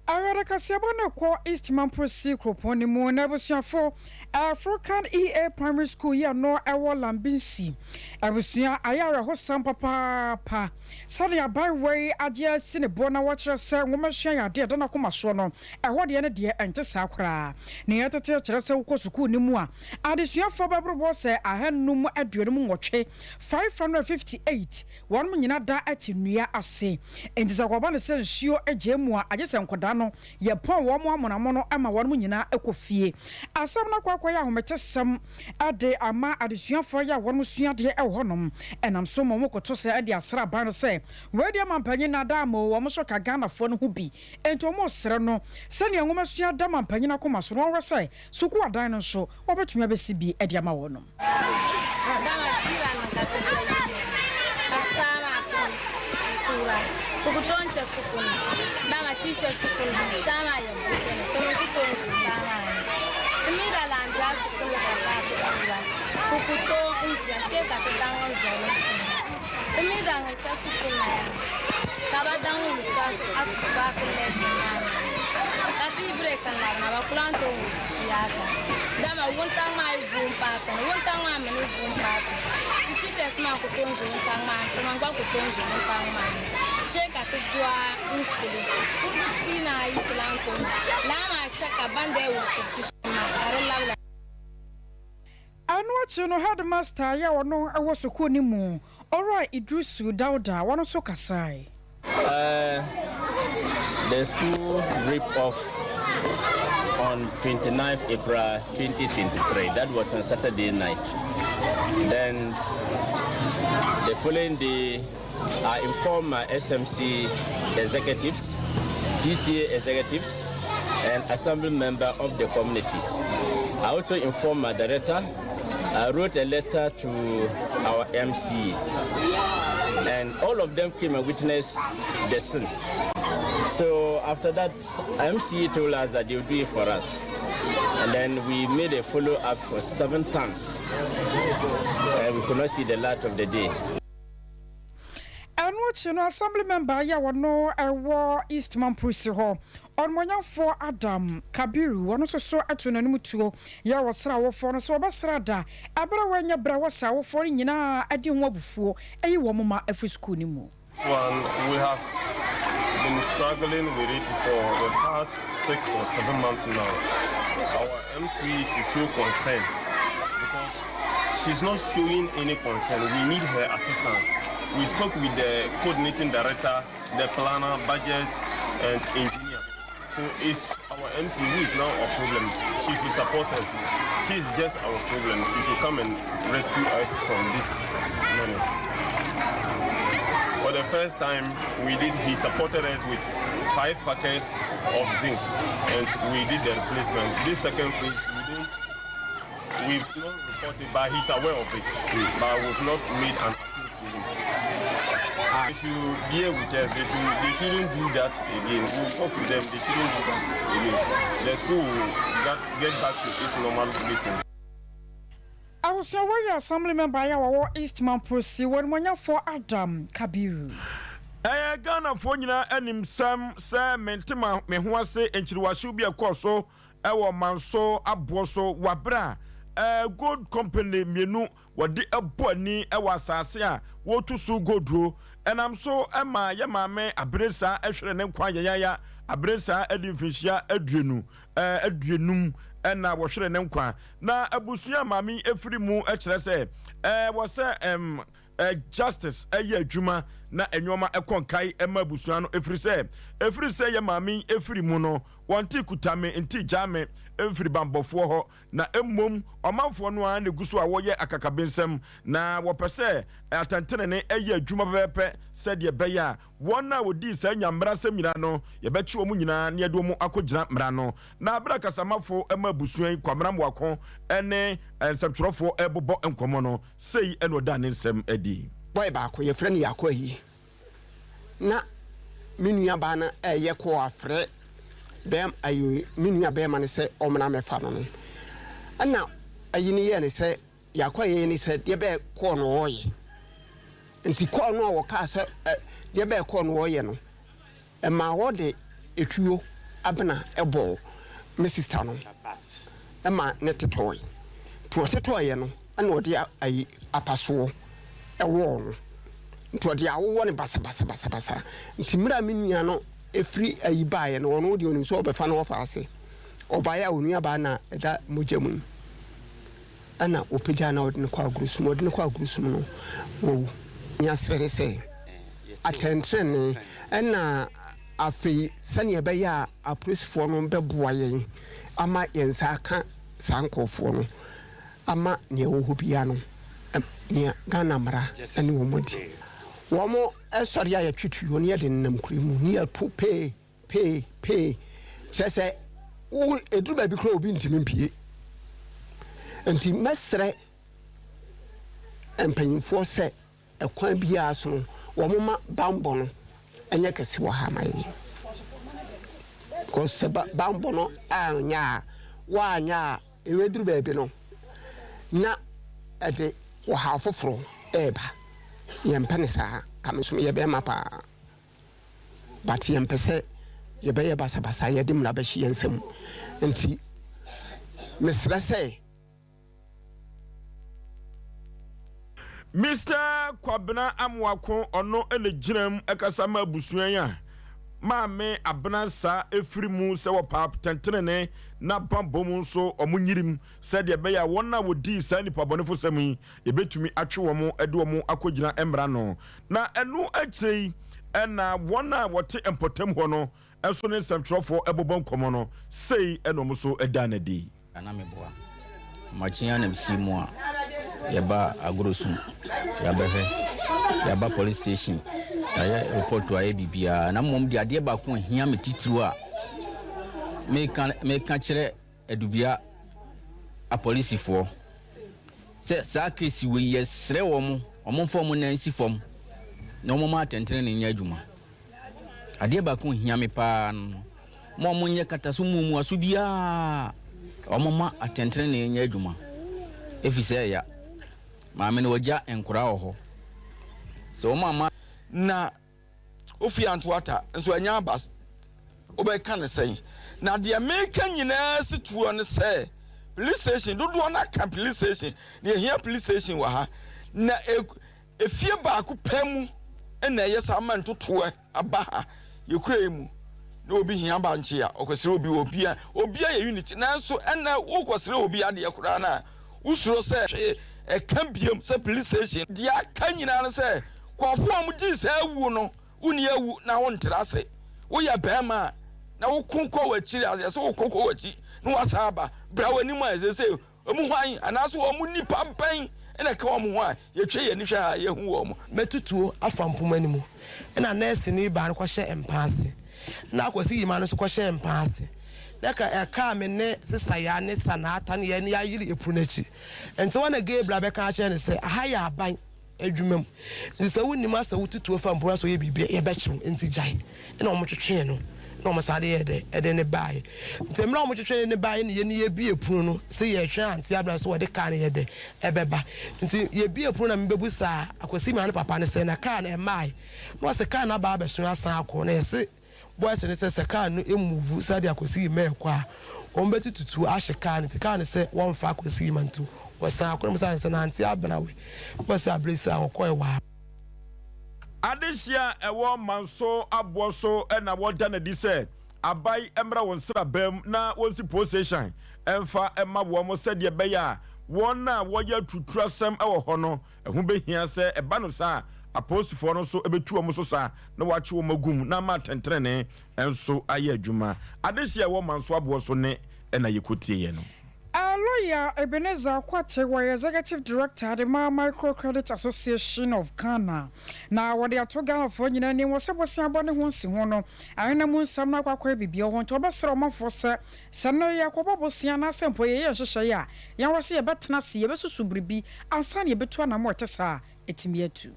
Speaker 1: Awurade kaseɛbɔ no rekɔ East Mamprusi kuropɔn no mu na abusuafo African EA Primary School yi a ɛno ɛwɔ Lambinsi abusua ayɛ awerɛhosɛm papaapa sɛdeɛ abaayewa yi agye asi ne bo na wɔkyerɛ sɛ nwomasua yɛ adeɛ a ɛda n'akoma soɔ no ɛhɔ deɛ no deɛ ɛnte saa koraa. Nea ɛtete kyerɛ sɛ wokɔ sukuu no mu a adesuafoɔ bɛboro sɛ 558, 558, Wɔnom nyina da te nnua ase. Enti sɛ kɔba no sɛ nsuo gyae mu a, agye sɛ nkɔdaa no yɛpɔn wɔn amonamono ma wɔnom nyinaa kɔ fie. Asɛm no akɔ akɔyɛ ahometesɛm de ama adesuafoɔ yi a wɔnom sua adeɛ wɔ hɔnom. Ɛnam so ma wɔn koto sɛ de asrɛ aban no sɛ wei deɛ mampanyin naadaa mo o, wɔn nso ka Ghanafoɔ no ho bi. Enti wɔn resrɛ no sɛdeɛ nwomasua da mampanyin akoma so no wɔnhwɛ sɛ sukuu adan no nso wɔbɛtumi abɛsi bi de ama wɔnom.
Speaker 3: Dama tira na ka ti bia yili ka saa maa pun n-kuura. Ti ku tooi n-chɛ shikuru ni. Dama ti yi chɛ shikuru ni, saa maa yɛn bi kpe ni, ti mi ku tooi n-ʒi saa maa ni. Ti mi daa lahi be a shikuru ni ka saa ti kuura. Ti ku tooi n-ʒiya shee ka ti daŋ n-zɔri n-kuura. Ti mi daa ŋun chɛ shikuru na yaa ka ba daŋ wumsi a baasi lesson maa ni. Ka ti yi break n-labina ba ku lahi tooi wumsi ti yaasa. Dama wuntaŋ maa yi vuui m-paai ti ni, wuntaŋ maa mi ni vuui m-paai ti. Ti teachers maa ku tooi n-ʒi wuntaŋ maa ni, timaŋ gba ku tooi n-ʒi wuntaŋ maa ni. Shee ka ti dɔa n-kuli. Kurigu tia ni ayi ti lahi tooi lala maa chɛ ka ban dee wumsiri ti shɛm maa ka di labila.
Speaker 1: Ɛno akyi no, headmaster a ɔno wɔ sukuu no mu, Owura Iddrisu Dauda, ɔno nso kasae.
Speaker 22: Uh, the school ripped off on 29th April 2023. That was on Saturday night. Then the following day, I informed my SMC executives, GTA executives, and assembly member of the community. I also informed my director. I wrote a letter to our MC, and all of them came and witnessed the sin. So after that, MC told us that they would do it for us. And then we made a follow-up for seven times. And we could not see the light of the day.
Speaker 1: Ɛno akyi no, Assembly member yi a ɔno wɔ East Mamprusi hɔ, Ɔnumonyamfoɔ Adam Kabiru, ɔno nso so to n'anim tuo yɛ ɔsrɛ awofoɔ no sɛ wɔbɛsra da ɛberɛ a wɔanya berɛ a wɔsɛ awofoɔ no nyinaa adi ho abufuo ayi wɔn mma afiri sukuu no mu.
Speaker 23: This one we have been struggling with it for the past six or seven months now. Our MC should show concern because she's not showing any concern. We need her assistance. We spoke with the coordinating director, the planner, budget, and engineer. So it's our MC who is now our problem. She should support us. She is just our problem. She should come and rescue us from this menace. For the first time we did, he supported us with five packets of zinc and we did the replacement. This second phase, we don't, we've not reported, but he's aware of it. But we've not made an appeal to him. They should bear with us. They, should, they shouldn't do that again. We'll talk to them. They shouldn't do that again. The school will get, get back to its normal basis.
Speaker 1: Abusua wei yɛ Assembly member a wɔwɔ East Mamprusi, Wɔnimonyamfoɔ Adam Kabiru.
Speaker 2: Ɛyɛ Ghanafoɔ nyinaa animsɛm sɛ mente me ho ase nkyiriwahyew bi a ɛkɔɔ so wɔ Manso aboɔ so wɔ aberɛ a gold company mmienu wɔde bɔ ani wɔ asase a wɔretu so goduro. Ɛnam so ma yɛ maame Aberesaa hwere ne nkwa yayaya. Aberesaa adi mfinhyia aduonu aduonum na wɔhwere ne nkwa. Na abusua a maame yi firi mu kyerɛ sɛ ɛwɔ sɛ justice yɛ adwuma na nneɛma kɔ nkae ma abusua no ɛfiri sɛ ɛfiri sɛ yɛ maame yi firi mu no wɔnte kuta me nte gyaa me mfiri banbɔfoɔ hɔ na mmom ɔmanfoɔ no ara na ɛgu so a wɔyɛ akakabensɛm na wɔpɛ sɛ atɛntenene yɛ adwuma pɛpɛpɛ sɛdeɛ ɛbɛyɛ a Wɔn a wɔdii saa nyammaransɛm nyinaa no, yɛbɛkye wɔn nyinaa na yɛde wɔn akɔgyina mmara ano. Na berɛ a kasamafo ma abusua yi, Kwamena Mmoako ne nsɛmtwerɛfoɔ rebobɔ nkɔmmɔ no, sei na ɔdaa ne nsɛm adi.
Speaker 24: Boy baako, yɛfrɛ no Yako Ayi. Na me nua baa no reyɛ kɔɔ afrɛ bɛɛma ayi me nua bɛɛma no sɛ ɔmmra mmɛfa no no. Ɛna ayi no yɛɛ no sɛ Yako Ayi ne sɛ deɛ bɛɛ kɔɔ no ɔɔyɛ. Nti kɔɔ no a wɔkaa sɛ ɛ deɛ bɛɛ kɔɔ no ɔɔyɛ no, ɛmaa wɔde etuo Abena bɔɔ me sista no ma ne tetɔɔe. Nti ɔtetɔeɛ no ɛna ɔde ayi apasoɔ wɔɔ no. Nti ɔde awowɔ no basabasabasabasa. Nti mmerɛ a me nua no firi ayi baeɛ no, ɔno deɛ ɔnim sɛ ɔbɛfa no ɔfa ase. Ɔbaeɛ a onuabaa na ɛda mogya mu yi. Ɛna ɔpagyaa no a ɔde no kɔ agorɔsum. Ɔde no kɔ agorɔsum no, wawu. Nea srɛ ne sɛ, atɛntrenee, ɛna afei sɛnea ɛbɛyɛ a apolisifoɔ no bɛboa yɛn ama yɛn nsa aka saa nkorɔfoɔ no ama nea ɛwɔ hɔ biara no, nea Ghana mmara ne wɔn adi. Wɔn sɔre a yɛtwe tuo no yɛde nenam kuro mu ne yɛto pee. Pee, pee, kyerɛ sɛ wo ɛduru baabi koraa obi ntumi mpie. Nti mɛsrɛ mpanyinfoɔ sɛ ɛkwan biara so no wɔn ma banbɔ no ɛnyɛ kɛse wɔ ha ma yɛn. Because sɛ banbɔ no anyɛ a, wɔanyɛ a ɛbɛduru baabi no na ɛde ɔhaw foforɔ ɛreba. Yɛmpɛ ne saa, ka me nso meyɛ bɛrima paa. But yɛmpɛ sɛ yɛbɛyɛ basabasa yɛde mmara bɛhye yɛn nsam nti mesrɛ sɛ.
Speaker 2: Mister Kwabena Amoako ɔno na gyina mu kasa ma abusua yi a Maame Abena Nsaa firi mu sɛ wɔpɛ atɛntenenee na bammɔ mu nso wɔn nyirim sɛdeɛ ɛbɛyɛ a wɔn a wɔdii saa nnipa bɔnefosɛm yi yɛbɛtumi atwe wɔn de wɔn akɔgyina mmara ano. Na ɛno akyire yi na wɔn a wɔte mpɔtam hɔ no nso ne nsɛmtwerɛfoɔ bobɔ nkɔmmɔ no, sei na wɔn nso daa no adi.
Speaker 5: Na meboa. Makye ara na mesii mu a yɛba Agorosum yɛabɛhwɛ, yɛaba police station yɛayɛ report ayɛ biribiara na mmom deɛ adeɛ baako a ɛhia me titiriw a meka meka kyerɛ Adubea apolisifoɔ sɛ saa case wei yɛsrɛ wɔn wɔn mfa wɔn nan nsi fam na wɔn mma atɛntenenee nyɛ adwuma. Adeɛ baako hia me paa no mo a wɔnyɛ kataso mmuamuaso biara wɔn mma atɛntenenee nyɛ adwuma ɛfiri sɛ ɛya maame no wagya nkoraa wɔ hɔ sɛ wɔn amma
Speaker 6: Na Ofi Antoata nso anya aba wobɛka no sɛn? Na deɛ meka nyinaa si toɔ ne sɛ police station dodoɔ no aka police station na yɛhia police station wɔ ha na efie baako pɛ mu na ɛyɛ saa ma ntotoɔ aba ha yɛkura yi mu na obi hia bankye a ɔkɔsrɛ obi obi a obi ayɛ unit nanso ɛnna wokɔsrɛ obi adeɛ koraa no a Wosuro sɛ hwee ɛka biom sɛ police station. Deɛ aka nyinaa ne sɛ nkurɔfoɔ a wɔdii saa awuo no wonni awu na wontra ase. Woyɛ barima a na woko kɔ w'akyiri a yɛsɛ woko kɔ w'akyi na woasan aba. Bra w'anim a seesei wɔn hwan anaasɛ wɔn nnipa bɛn na ɛka wɔn ho a yɛtwa yɛn ani hwɛ ha a yɛhu wɔn.
Speaker 7: Mɛtu tuo afa mpoma no mu. Ɛna nɛɛseni baa no kɔhyɛ mpa ase. Ɛna Akwasi Yima no nso kɔhyɛɛ mpa ase. Na ɛka ɛkaa me ne Sista Yaa ne Sanaata ne yɛn yɛayere epunu no akyi. Nti hɔ na Gabriel bɛka akyerɛ no sɛ, aha yɛ aban adwuma mu. Nti sɛ wonnim a sɛ wotu tuo fa mpoma so yɛ biribi a, yɛbɛkye wo. Nti gyae. Ɛna wɔtwetwee no na wɔsan de yɛɛ dɛ? Ɛde no baeɛ. Nti mmerɛ a wɔtwetwee no baeɛ na yɛn yɛbue pono no sɛ yɛretwɛn Auntie Abena sɛ wɔde kaa no yɛ dɛ? Ɛbɛba. Nti yɛbue pono na mebɛbusaa Akwasi Maa ne papa no sɛ na kaa no ɛmaae? Na ɔse kaa no aba abɛso asan akɔ. Na yɛse boys no sɛ sɛ kaa no move sɛ de Akwasi Yima ɛkɔ a, wɔn bɛtutu tuo ahye kaa no. Nti kaa no sɛ wɔmfa Akwasi Yima nti wɔsan akɔ. Na mebusaa no sɛ na Auntie Abena wɛ? Na ɔse aberɛ si a ɔkɔɛ waa.
Speaker 2: Adehye a ɛwɔ Manso aboɔ so na wɔda no adi sɛ aban mmra wɔn nsraban mu na wɔnsi post station mfa mma wɔn sɛdeɛ ɛbɛyɛ a wɔn a wɔyɛ aturuturasɛm wɔ hɔ no ɛho bɛhia sɛ ɛba no saa a apolisifoɔ no nso bɛtu wɔn so sa na wɔakye wɔn agu mu na ama atɛntenenee nso ayɛ adwuma. Adehye a ɛwɔ Manso aboɔ so ne na yɛkɔtieeɛ no.
Speaker 1: Lɔya Ebenezer Quartey wɔyɛ Executive Director de ma Micro Credit Association of Ghana na wɔde ato Ghanafoɔ nyinaa anim wɔ sɛ bosea bɔ ne ho nsiho no ahena mu nsɛm no akɔ akɔyɛ biribi wɔ hɔ nti wɔbɛsrɛ ɔmanfoɔ sɛ sɛ nnɛ yɛrekɔbɔ bosea anaasɛ mpo yɛyɛ nhyehyɛeɛ a yɛn wɔ sɛ yɛbɛtena ase yɛbɛsusu biribi ansa na yɛbɛtu anammɔn a ɛte saa a ɛtumi atu.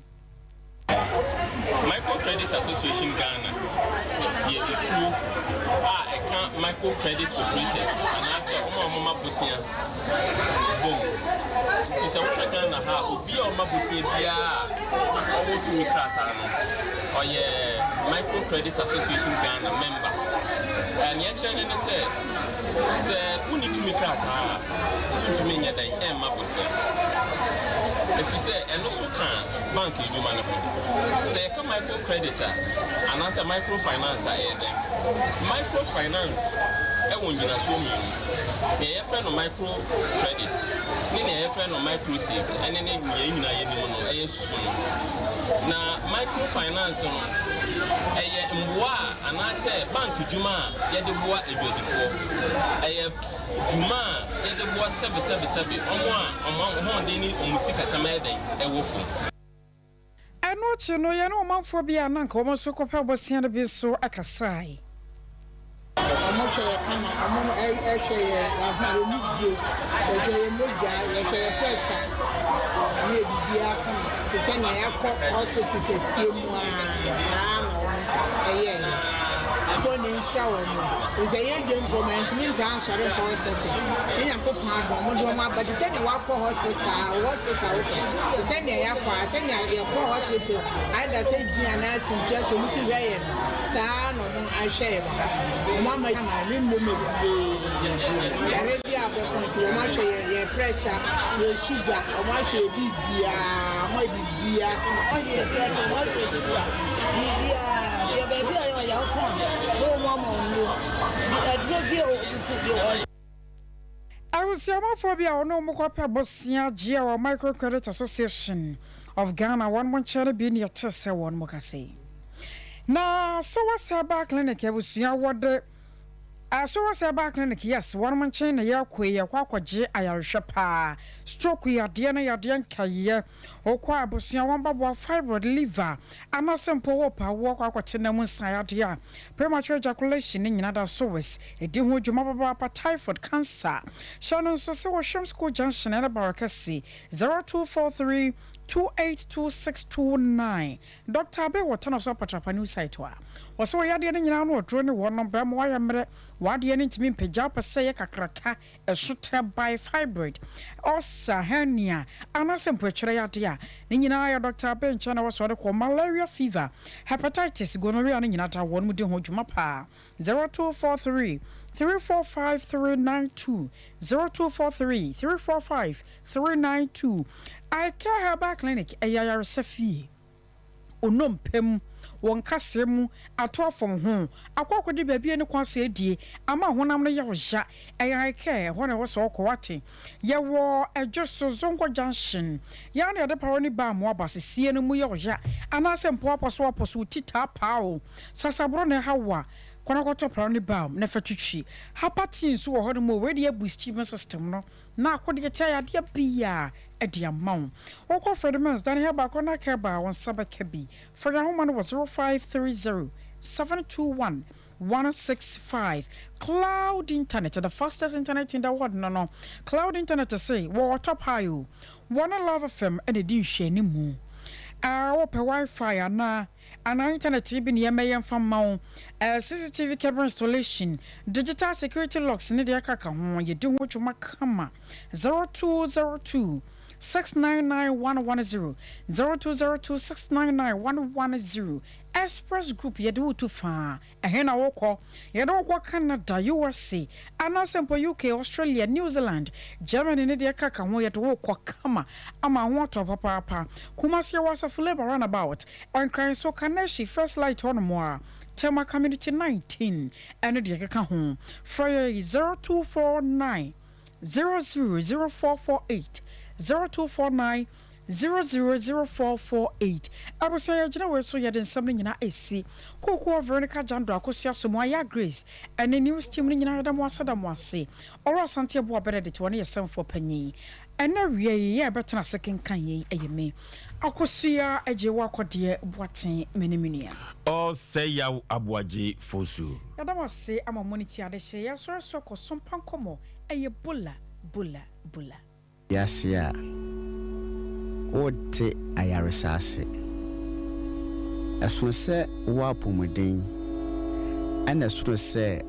Speaker 8: Micro Credit Association Ghana yɛ ekuo a.
Speaker 22: Yɛka micro credit operators anaasɛ wɔn a wɔma bosea bom. Nti sɛ wohwɛ Ghana ha a, obi a ɔma bosea biara a ɔwɔ tumi krataa no, ɔyɛ Micro Credit Association Ghana member. Nea ɛkyerɛ ne ne sɛ, sɛ wonni tumi krataa a, wontumi nyɛ dɛn ɛmma bosea. Ɛfiri sɛ ɛno so ka bank adwuma no ho. Sɛ yɛka micro credit a, anaasɛ micro finance a, ɛyɛ dɛn? Micro finance wɔ nnyinasoɔ mmienu, nea yɛfrɛ no micro credit ne nea yɛfrɛ no micro save, ɛne ne nea yɛn nyinaa yɛnim no, ɛyɛ susu no. Na micro finance no, ɛyɛ mmoa a anaasɛ bank dwuma a yɛde boa adwadifoɔ. Ɛyɛ dwuma a yɛde boa sɛbesɛbesɛbe wɔn a wɔn ahoɔden ne wɔn sikasɛm ayɛ dɛn ɛwɔ fam.
Speaker 1: Ɛno akyi no, yɛne ɔmanfoɔ bi a na anka wɔn nso rekɔpɛ bosea no bi nso kasae.
Speaker 8: Ɔmo hwɛ yɛ kama, ɔmo hwɛ yɛ ahomdie, yɛhwɛ yɛ mogya, yɛhwɛ yɛ pressure, ɔmo yɛ biribiara kama te sɛ nea yɛakɔ hospital kɛseɛ mu ara saa na ɔmo ɛyɛɛ yɛ. Bɔne nhyira wɔn, efisɛ yɛn dwamfoɔ ma yɛntumi ntaa nsɔre nkɔ hospital, ne Nyankopɔn adom ɔmo de wɔn aba te sɛ nea wakɔ hospital a, hospital wokɔ te sɛ nea yɛakɔ a, sɛnea yɛkɔ hospital either sɛ gyin anaa sintua sɛ ɔmo si hwɛ yɛn no saa ara na ɔmo ahwɛ yɛn wɔ ha, ɔmo ama yɛn ne nnuro bebree, yare bi a bɛkɔ nti ɔmo ahwɛ yɛn, yɛn pressure, yɛn sugar, ɔmo ahwɛ yɛn biribiara, ɔmo ayɛ biribiara kama.
Speaker 1: Abusuamanfoɔ bi a wɔne wɔn kɔpɛ bosea gyeɛ wɔ Micro Credit Association of Ghana wɔn nkyɛn no bi ne yɛtee sɛ wɔn kasa yi. Na Sowah Herbal Clinic abusua wɔde Sowah Herbal Clinic yes wɔn nkyɛn na yɛkɔ yi yɛkɔ akɔgye ayarehwɛ paa stroke yadeɛ no yadeɛ nkaeɛ Wokɔ a abusua wɔn bɛboa fibroid, liver, anaasɛ mpo wopɛ awoɔ akɔ akɔte nna mu nsaeɛ adeɛ a premature ejaculation ne nyina da so wes ɛdi ho dwuma papaapa typhoid, cancer. Hyɛ no nso sɛ wɔ Hwɛm School Junction ɛne Barekɛse 0243 282629 Doctor Abe wɔ Tanoso Apatrapa New Site hɔ a wɔsɛ wɔ yadeɛ no nyinaa ano ɔduro ne wɔnom bɛma woayɛ mmerɛ w'adeɛ no ntumi mpagya wopɛ sɛ ɛyɛ kakraka ɛso trɛ bae, fibroid, ulcer, hernia, anaasɛ mpoatwerɛ yadeɛ a, ne nyinaa yɛ Dɔkta Abe nkyɛn na wɔsɔre kɔ. Malaria fever, hepatitis, gonorrhea no nyinaa da wɔn di ho dwuma paa. 0243 345 392, 0243 345 392. I Care Herbal Clinic, ɛyɛ ayaresa fie. Onompe mu, wɔ nkasɛɛ mu, ato afam ho, akɔ akɔdi baabi a ɛne kwan sɛ adie, ama honam no yɛ wo ya, ɛyɛ ayekɛ, ɛhɔ na ɛwɔ sɛ ɔkɔ, wate. Yɛwɔ Ɛdwoso, Zongo Junction, yɛn ara na yɛde paro ne baa mo aba, sesie no mu yɛ wo ya, anaasɛ mpo apɔso apɔso, wo ti taa paa wo, sasaboro na ɛha wo a, kɔ na kɔtɔ paro ne balm na fa twitwi. Hapa tea nso wɔ hɔnom o, wei deɛ boost immune system no. Na akodeɛ tia yadeɛ biaa de ama wo. Wokɔ Fredman's Dan Herbal kɔ na Herbal a wo nsa bɛka bi. Frɛ yɛn ahoma no wɔ 0530 721 165. Cloud Internet, the fastest internet in the world no no. Cloud Internet se wɔwɔ top high o. Wɔne Love FM na ɛdi nhwɛanimu. Ah, wopɛ Wi-Fi anaa? Anaa internet yi bi na yɛmmɛyɛ mfa mma wo? Eh, CCTV camera installation, digital security locks ne deɛ ɛkaka ho, yɛdi ho dwuma kama. 0202 699 110, 0202 699 110. Express Group yɛde wo tu faa. Ɛhe na wokɔ? Yɛde wo kɔ Canada, USA, anaasɛ mpo UK, Australia, New Zealand, Germany ne deɛ ɛkaka ho. Yɛde wo kɔ kama ama ho atɔ wo papaapa. Kumasi yɛwɔ Asafo Labour Runabout, Nkran nso Kaneshie First Light hɔnom a, Tema Community 19 ɛne deɛ ɛkeka ho. Frɛ yɛn 0249 000448, 0249 000448 Abusua yɛgyina wei so yɛde nsɛm no nyinaa ɛsi Kokoɔ Veronica Jandor Akosua Somoa Grace ɛne news team no nyinaa yɛda mo ase da mo ase Ɔwɔ Asante Aboa Benedict wɔne yɛ sɛmfoɔ panyin Ɛnɛ awia yi yɛ ɛbɛtena ase kenkan yei ɛyɛ me Akosua Agyewa Kɔdeɛ Boateng me ne me nua.
Speaker 2: Ɔsɛeyaw Aboagye Fosu.
Speaker 1: Yɛda mo ase ama mo ne ti adehye yɛasɔre so akɔ so mpa nkɔmmɔ ɛyɛ Bola Bola Bola.
Speaker 9: Wiase a worete ayaresa ase. Ɛsono sɛ wowɔ apɔmuden, ɛna ɛsono sɛ.